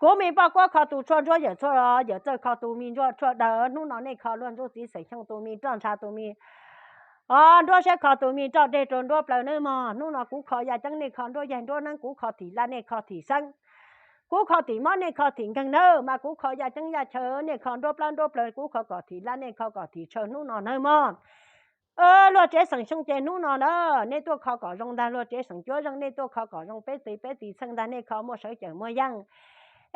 Kuv me poj kuav kho tus tshuaj ntsuab, yawm txawj, yawm txawj kho tus me ntsuab tshuaj dawb. Hnub no nej kho luag ntsuj txiv xeem xyoo tus me roj ntsha, tus me Os, nruab siab kho tus me roj deg rau nruab plaws nawb mog. Hnub no kuv kho yaj ceeb nej kho nruab yaig nruab neeb, kuv kho thim laj nej kho thim xeeb, kuv kho thim mob nej kho thim nkeeg nawb, mas kuv kho yaj ceeb yaj chaw nej kho nruab plab nruab plaws, kuv kho kom thim laj nej kho kom thim chaw hnub no nawb mog. Luag tsev xeem Xyooj ces hnub no na, nej tuaj kho kom zoo ntag, luag tsev xeem Cuab Zeej nej tuaj kho kom zoo peb txiv peb txiv txheej ntag, nej kho muaj sawv cawm muaj yeej.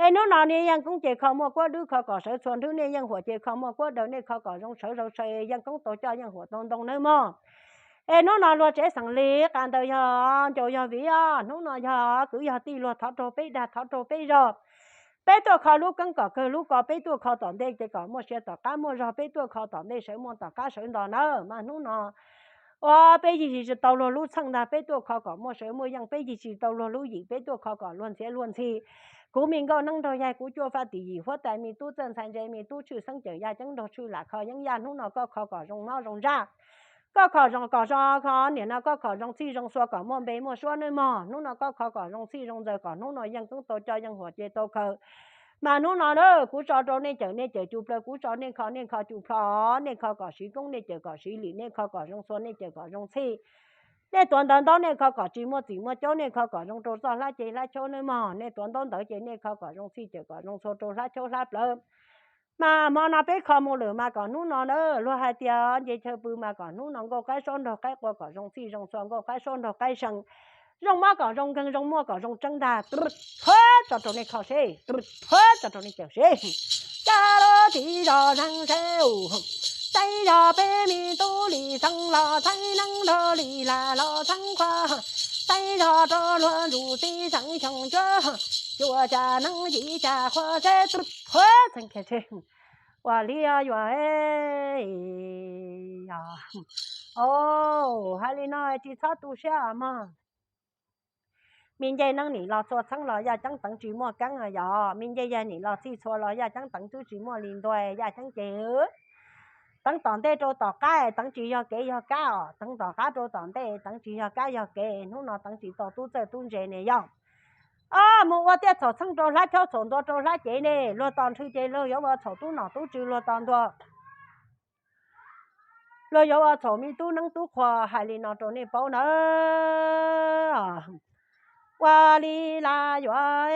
Es hnub no nej yeej koob ces kho muaj kuab dwb kho kom sawv txhua nrhwb, nej yeej huam ces kho muaj kuab daws, nej kho kom zoo sawv zoo sawv, yeej koob tau coj yeej huam tau ntoo nawb mog. Es hnub no luag tsev xeem Lis qas ntawd yog ncaus yog viv os, hnub no yog kwv yog tij luag thov raug peb dag thov raug peb zog. Peb tuaj kho lub keeb kom kawg lub ko, peb tuaj kho tom ntej ces kom muaj sia tom qab muaj zog, peb tuaj kho tom ntej sawv muaj tom qab sawv nto nawb. Mas hnub no ua peb yig tsis tau luag lub txheej ntag, peb tuaj kho kom muaj sawv muaj yeej, peb yig tsis tau luag lub yim, peb tuaj kho kom luag ntxhiav luag ntxhi. Kuv me nkauj neeb nraug yaig, kuv cuaj faj tim yim huab tais me tub txawj ntxhais ntse me tub tshwj xeeb cawm yaj ceeb nraug tshwj lam kho yeeb yaj, hnub no koj kho kom zoo mob zoo ntsaj, koj kho zoo kom zoo kho, nim no koj kho zoo txhij zoo txhua kom muaj npe muaj suab nawb mog, hnub no koj kho kom zoo txhij zoo ntxaws kom hnub no yeej koob tau coj yeej huam ces tau khaws. Mas hnub no na kuv tso rau nej cawm nej cawm cuj plaws, kuv tso nej kho nej kho cuj plho, nej kho kom siv koob nej cawm kom siv lim, nej kho kom zoo txhua nej cawm kom zoo txhij. Nej tuav ntawv ntaub nej kho kom tsis muaj txim muaj caub, nej kho kom zoo rau txoj hlab ceg hlab chaub nawb mog, nej tuav ntaub ntawv ces nej kho kom zoo txhij cawm kom zoo txhua rau hlab chaub hlab plawv. Mas hmo no peb kho mus lawm mas kom hnub no na, luag hais tias nce chaw pw mas kom hnub no nkauj qaib suab nraug qaib qua kom zoo txhij zoo txhua, nkauj qaib suab nraug qaib seev, zoo mob kom zoo nkeeg, zoo muaj kom zoo tseeb ntag. Tso rau nej kho seb, tso rau nej cawm seb. Cab lub txiv zog zeeg seb, saib zog peb me tub Lis Xeeb los txheeb neeb, nrog Lis Las los txheeb qhua, saib zog rau luag ntsuj txiv xeem Xyooj Cuab, cuaj cas neeb yim cas qhua seb, txheeb kiag seb. Ua li yuav, o, hais li no tsis txhob tu siab mog. Me ncej neeb nim los txhua txheeb los yaj ceeb teev tsis muaj keeb yog, me ncej yaig nim los txhij txhua los yaj ceeb teev twb tsis muaj li ntua, yaj ceeb ces teev tom ntej rau tom qab teev tsis yog kev yog kab os, teev tom qab rau tom ntej teev tsis yog kab yog kev, hnub no teev tsis tau tub txawj tub ntse ne yog. Mus ua tiaj txhaum txheej rau hlab chaub txhaum ntua rau hlab cev ne, luag tos nrhw ces luag yuav ua txhaum tub nom tub tswv, luag tos ntua luag yuav ua txhaum me tub neeb tub qhua, hais li no rau nej paub nawb. Ua li las yuav,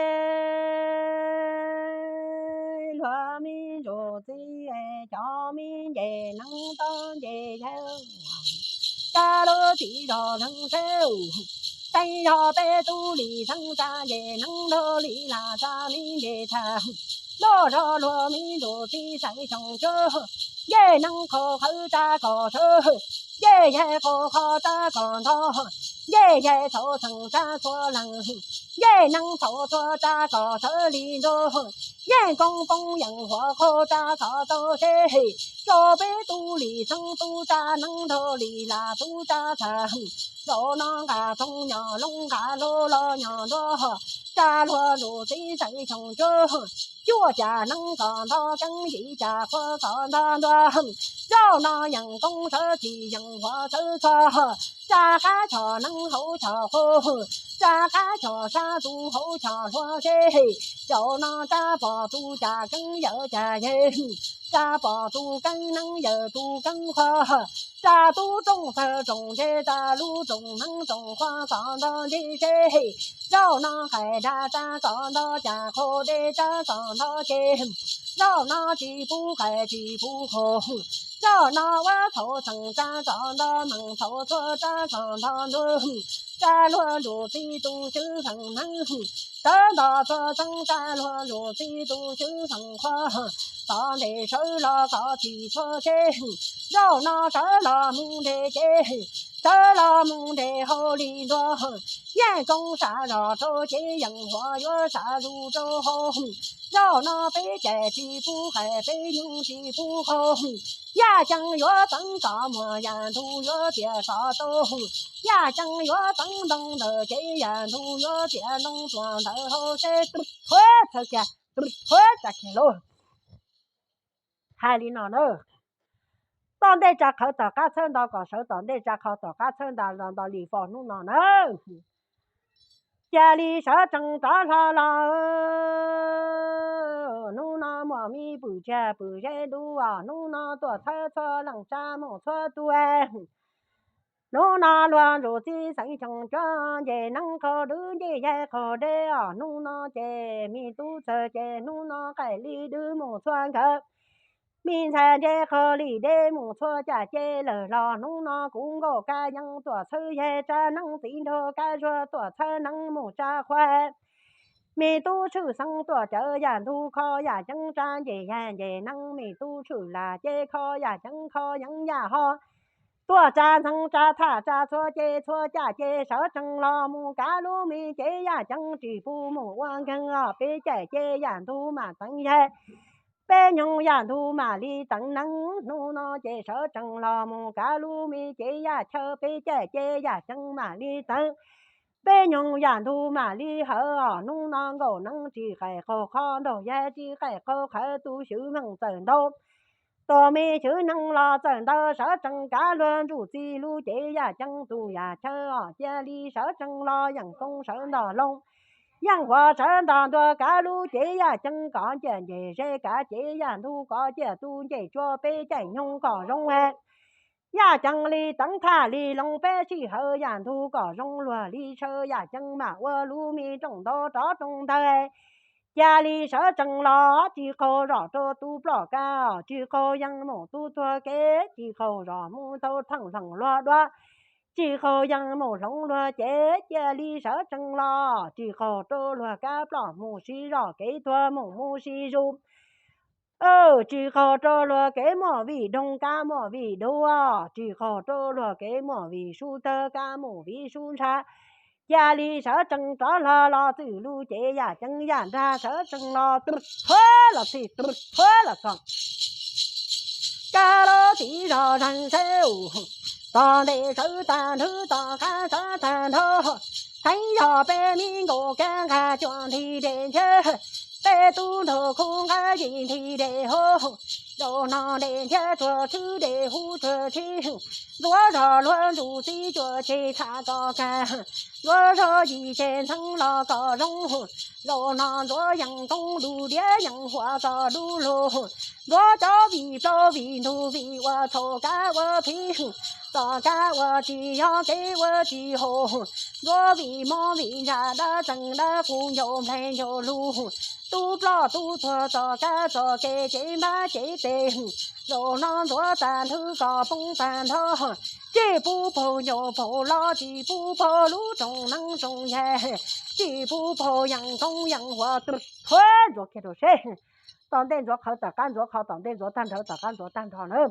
luag me ntsuj txiv cov me ncej neeb tau nce yawg, cab lub txiv zog neeb seb, teeb zog peb tub Lis Xeeb tsa ncej neeb, nrog Lis Las tsa me ncej tsa, nrog zog luag me ntsuj txiv xeem Xyooj Cuab, ncej neeb qhua qhawv tsa kom sawv, ncej yaig qhua qhov tsa kom ntog, ncej yaig txhaum txheej tsa txhua leej, ncej neeb txhaum txhua tsa kom sawv li ntua, yeej koob poob yeej huam qhua tsa kom tau seb, rau peb tub Lis Xeeb tub tsa neeb, nrog Lis Las tub tsa txheej, zaum no nqa txoov nyom loo nqa hlo los nyom ntua, tsa luag ntsuj txiv xeem Xyooj Cuab, cuaj cas neeb kom ntog keeb, yim cas qhua kom ntog ntua, zaum no yeej koob sawv txhij yeej huam sawv txhua, tsa qab choj neeb hauv choj qhua, tsa qab choj sab tus hauv choj hlua seb, zaum no tsa pom tus cas keeb yawm cas yawg, tsa pom tus keeb neeb yawm tus keeb qhua, tsa tub rooj txawg rooj ntse, tsa lub rooj neeb rooj qhua kom ntog nce seb, zaum no qaim dab tsa kom ntog, cas qhua dej tsa kom ntog ces, zaum no tsis pub qaim tsis pub qhua, zaum no ua txhaum txheej tsa kom ntog, meej txhaum txhua tsa kom ntog ntua, tsa luag ntsuj txiv tus xwb feem neeb, sawv ntog txhua txheej tsa luag ntsuj txiv tus xwb feem qhua, tom ntej sawv los kom txhij txhua seb, zaum no sawv los mus nte ces, sawv los mus nte hauj li ntua, yeej koob sab zog rau ces yeej huam yuav sab zus rau hauv, zaum no peb cai tsis pub qaim peb nyoog tsis pub qhua, yaj ceeb yuav teev kom muaj yaj ntug yuav txias kom tau, yaj ceeb yuav teev ntoo ntawm ces yaj ntug yuav txias ntoo tuaj ntawm hauv seb, txhawb kiag, txhawb kiag lauj. Hais li no na, tom ntej tsa qhua tom qab txhawb nto kom sawv, tom ntej tsa qhua tom qab txhawb nto, nto li fo hnub no na. Cia li sawv tsees rov hlo los, hnub no muaj me pwm tshiab pwm zeb dub, hnub no tuaj txhawb txhua leej tsa mus txhua tus. Hnub no luag ntsuj txiv xeem xyoo cuab nce neeb qaug dub ncej yaig qaug deb os. Hnub no ces me tub txawg ces hnub no qaim li dub mus txhua nkawd, me ntxhais nce qaug li deb mus txhua caj ces lawm los. Hnub no kuv nkauj kab yeeb tuam txhawb yaig tsa neeb txiv nraug kab zuag tuam txhawb neeb mus tsa qhua. Me tub tshwj xeeb tuam cawv yam ntug kho yam ceeb tsa nce yaig nce neeb, me tub tshwj lam ces kho yam ceeb kho yeeb yam ho. Tuaj tsa ntxhee tsa tham tsa txhua ces txhua caj ces sawv tsees los mus kav lub me cev yam ceeb tsis pub mus ua nkeeg os. Peb caij ces yam ntug mam teev yaig, peb nyoog yam ntug mam li teev neeb. Hnub no ces sawv tsees los mus kav lub me cev yam chaw, peb caij ces yam ceeb mam li teev, peb nyoog yam ntug mam li hawv os. Hnub no nkaum neeb tsis qaim qaug qhov nraug yaig tsis qaim qaug qhawv, tus xwb meej txawm ntau, tus me xwb neeg los txawm ntau. Sawv tsees kav luag ntsuj txiv lub cev yam ceeb tus yam chaw os. Cia li sawv tsees los yeem koob sawv ntog loo, yeej huas sawv ntog ntua kav lub cev yam ceeb kom cia nce ze kav cev yam ntug kom cia tu ncej tsua, peb caij nyoog kom zoo yam ceeb li teev tham li loo, peb sij hawm yam ntug kom zoo luag li tshaw yam ceeb mam ua lub me rooj ntau rov rooj ntawd. Cia li sawv tsees los tsis qaug zom rau tub ploj kab, tsis qaug yeej mus tub tuag kev, tsis qaug zom mus tau theej hloov luag duab, tsis qaug yeej mus hloov luag cev. Cia li sawv tsees los tsis qaug rau luag kab ploj mus sib zog kev tuag mus mus sib zug. Tsis qaug rau luag kev muaj vij doog kab muaj vij duab, tsis qaug rau luag kev muaj vij sub tawg kab mus vij sub ntshav. Cia li sawv tsees rov hlo los txwm lub cev yam ceeb yam nrag, sawv tsees los tub thuav los txhij tub thuav los txog. Kab lub txiv zog zeeg seb u, tom ntej sawv tag nrho tom qab sawv tag nrho, theeb zog peb me nkaus kab nqa cuag nthi dej nchab, peb tub nraug khub nqa yim nthi dej hauv. Zaum no dej nchab tsuag tshwb dej huv tsuag tshwb, ntxuav zog luag ntsuj txiv cuag ceg tham kom kag, ntxuaj zog yim ceg ntxheev los kom zoo. Zaum no ntxuav yeej koob dub diav yeej huam kom dub lug, ntxuav cov vij plaub vij ntug vij ua txhaum kab ua phim, tom kab ua tsis yog kev ua tsis haum, ntxuav vij mob vij ntsa dab txeeg dab qus ncauj nplaig ncauj lug, tub ploj tub tuag txoj kab txoj kev cev npab cev tes. Zaum no ntxuav tag nrho kom poob tag nrho, tsis pub paug ncauj paug los tsis pub paug lub rooj neeb rooj yaig, tsis pub paug yeej koob yeej huam, tub thuav ntxuav kiag rau seb. Tom ntej ntxuav qhawv tom qab ntxuav qhawv, tom ntej ntxuav tag nrho tom qab ntxuav tag nrho na.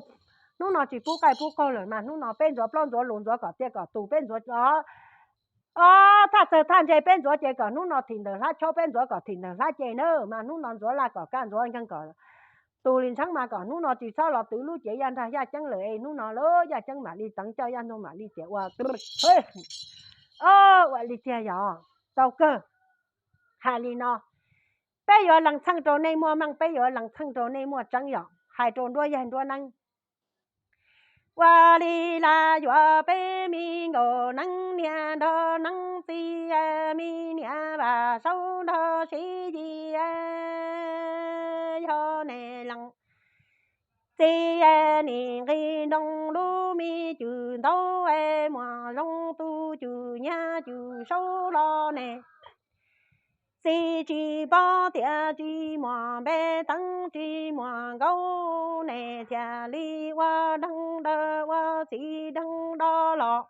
Hnub no tsis pub qaij pub qaug lawm mas hnub no peb ntxuav plaub ntxuav lus ntxuav kom tiaj kom tus, peb ntxuav o, o, thaj txawg thaj ntse peb ntxuav ces kom hnub no thim ntawm hlab chob, peb ntxuav kom thim ntawm hlab ce na. Mas hnub no ntxuav laj kom kaj ntxuav nkeeg kom tus li ntxheeb mas kom hnub no tsis txhob los twv lub cev yaj nrag yaj ceeb lawm es hnub no lub yaj ceeb mam li teev coj yaj ntug mam li tias ua, o, ua li tiag yog tau kawg. Hais li no, peb yuav lees txheej rau nej muaj meej, peb yuav lees txheej rau nej muaj tseeb yom. Hais rau nruab yaig nruab neeb, ua li laj yuav peb me nkaus neeb niam nrog neeb txiv, me niam Vam Saub nrog Siv Yis, yog nej lees txiv nim nqis nroo lub me cwm ntaub, muam zoo tu cwm nyab cwm saub los ne. Txiv tsis paub tias tsis muaj npe teev tsis muaj nkaus, nej thiaj li ua deeg dawb ua txiv deeg dob los.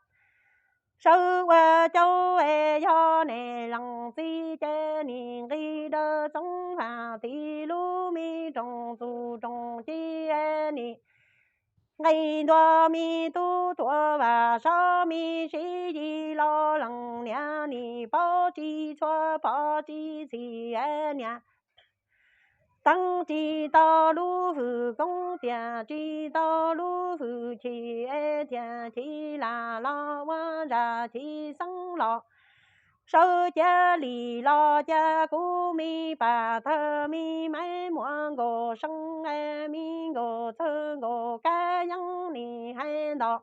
Sawv ua caub es yog nej lees txiv ces nim nqis dawb txoob vam txiv lub me rooj txuj rooj ci, nim nqis ntua me tub tuav Vam Saub me Siv Yis los lees niam nim paub tsis txhua pom tsis txhim niam. Teev tsis tau lub hwj koob tias tsis tau lub hwj chim, thiaj chim lam los ua zaj chim xeeb los. Sawv cia li los cia kuv me pam thawj me maiv muam nkaus seeb, me nkaus txawg nkaus kab yeeb nim hais nto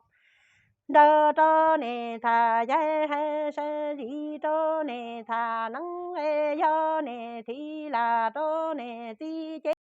nrawm rau nej tham yaig, hais sai zim rau nej tham neeb, yog nej thim lam rau nej txiv ces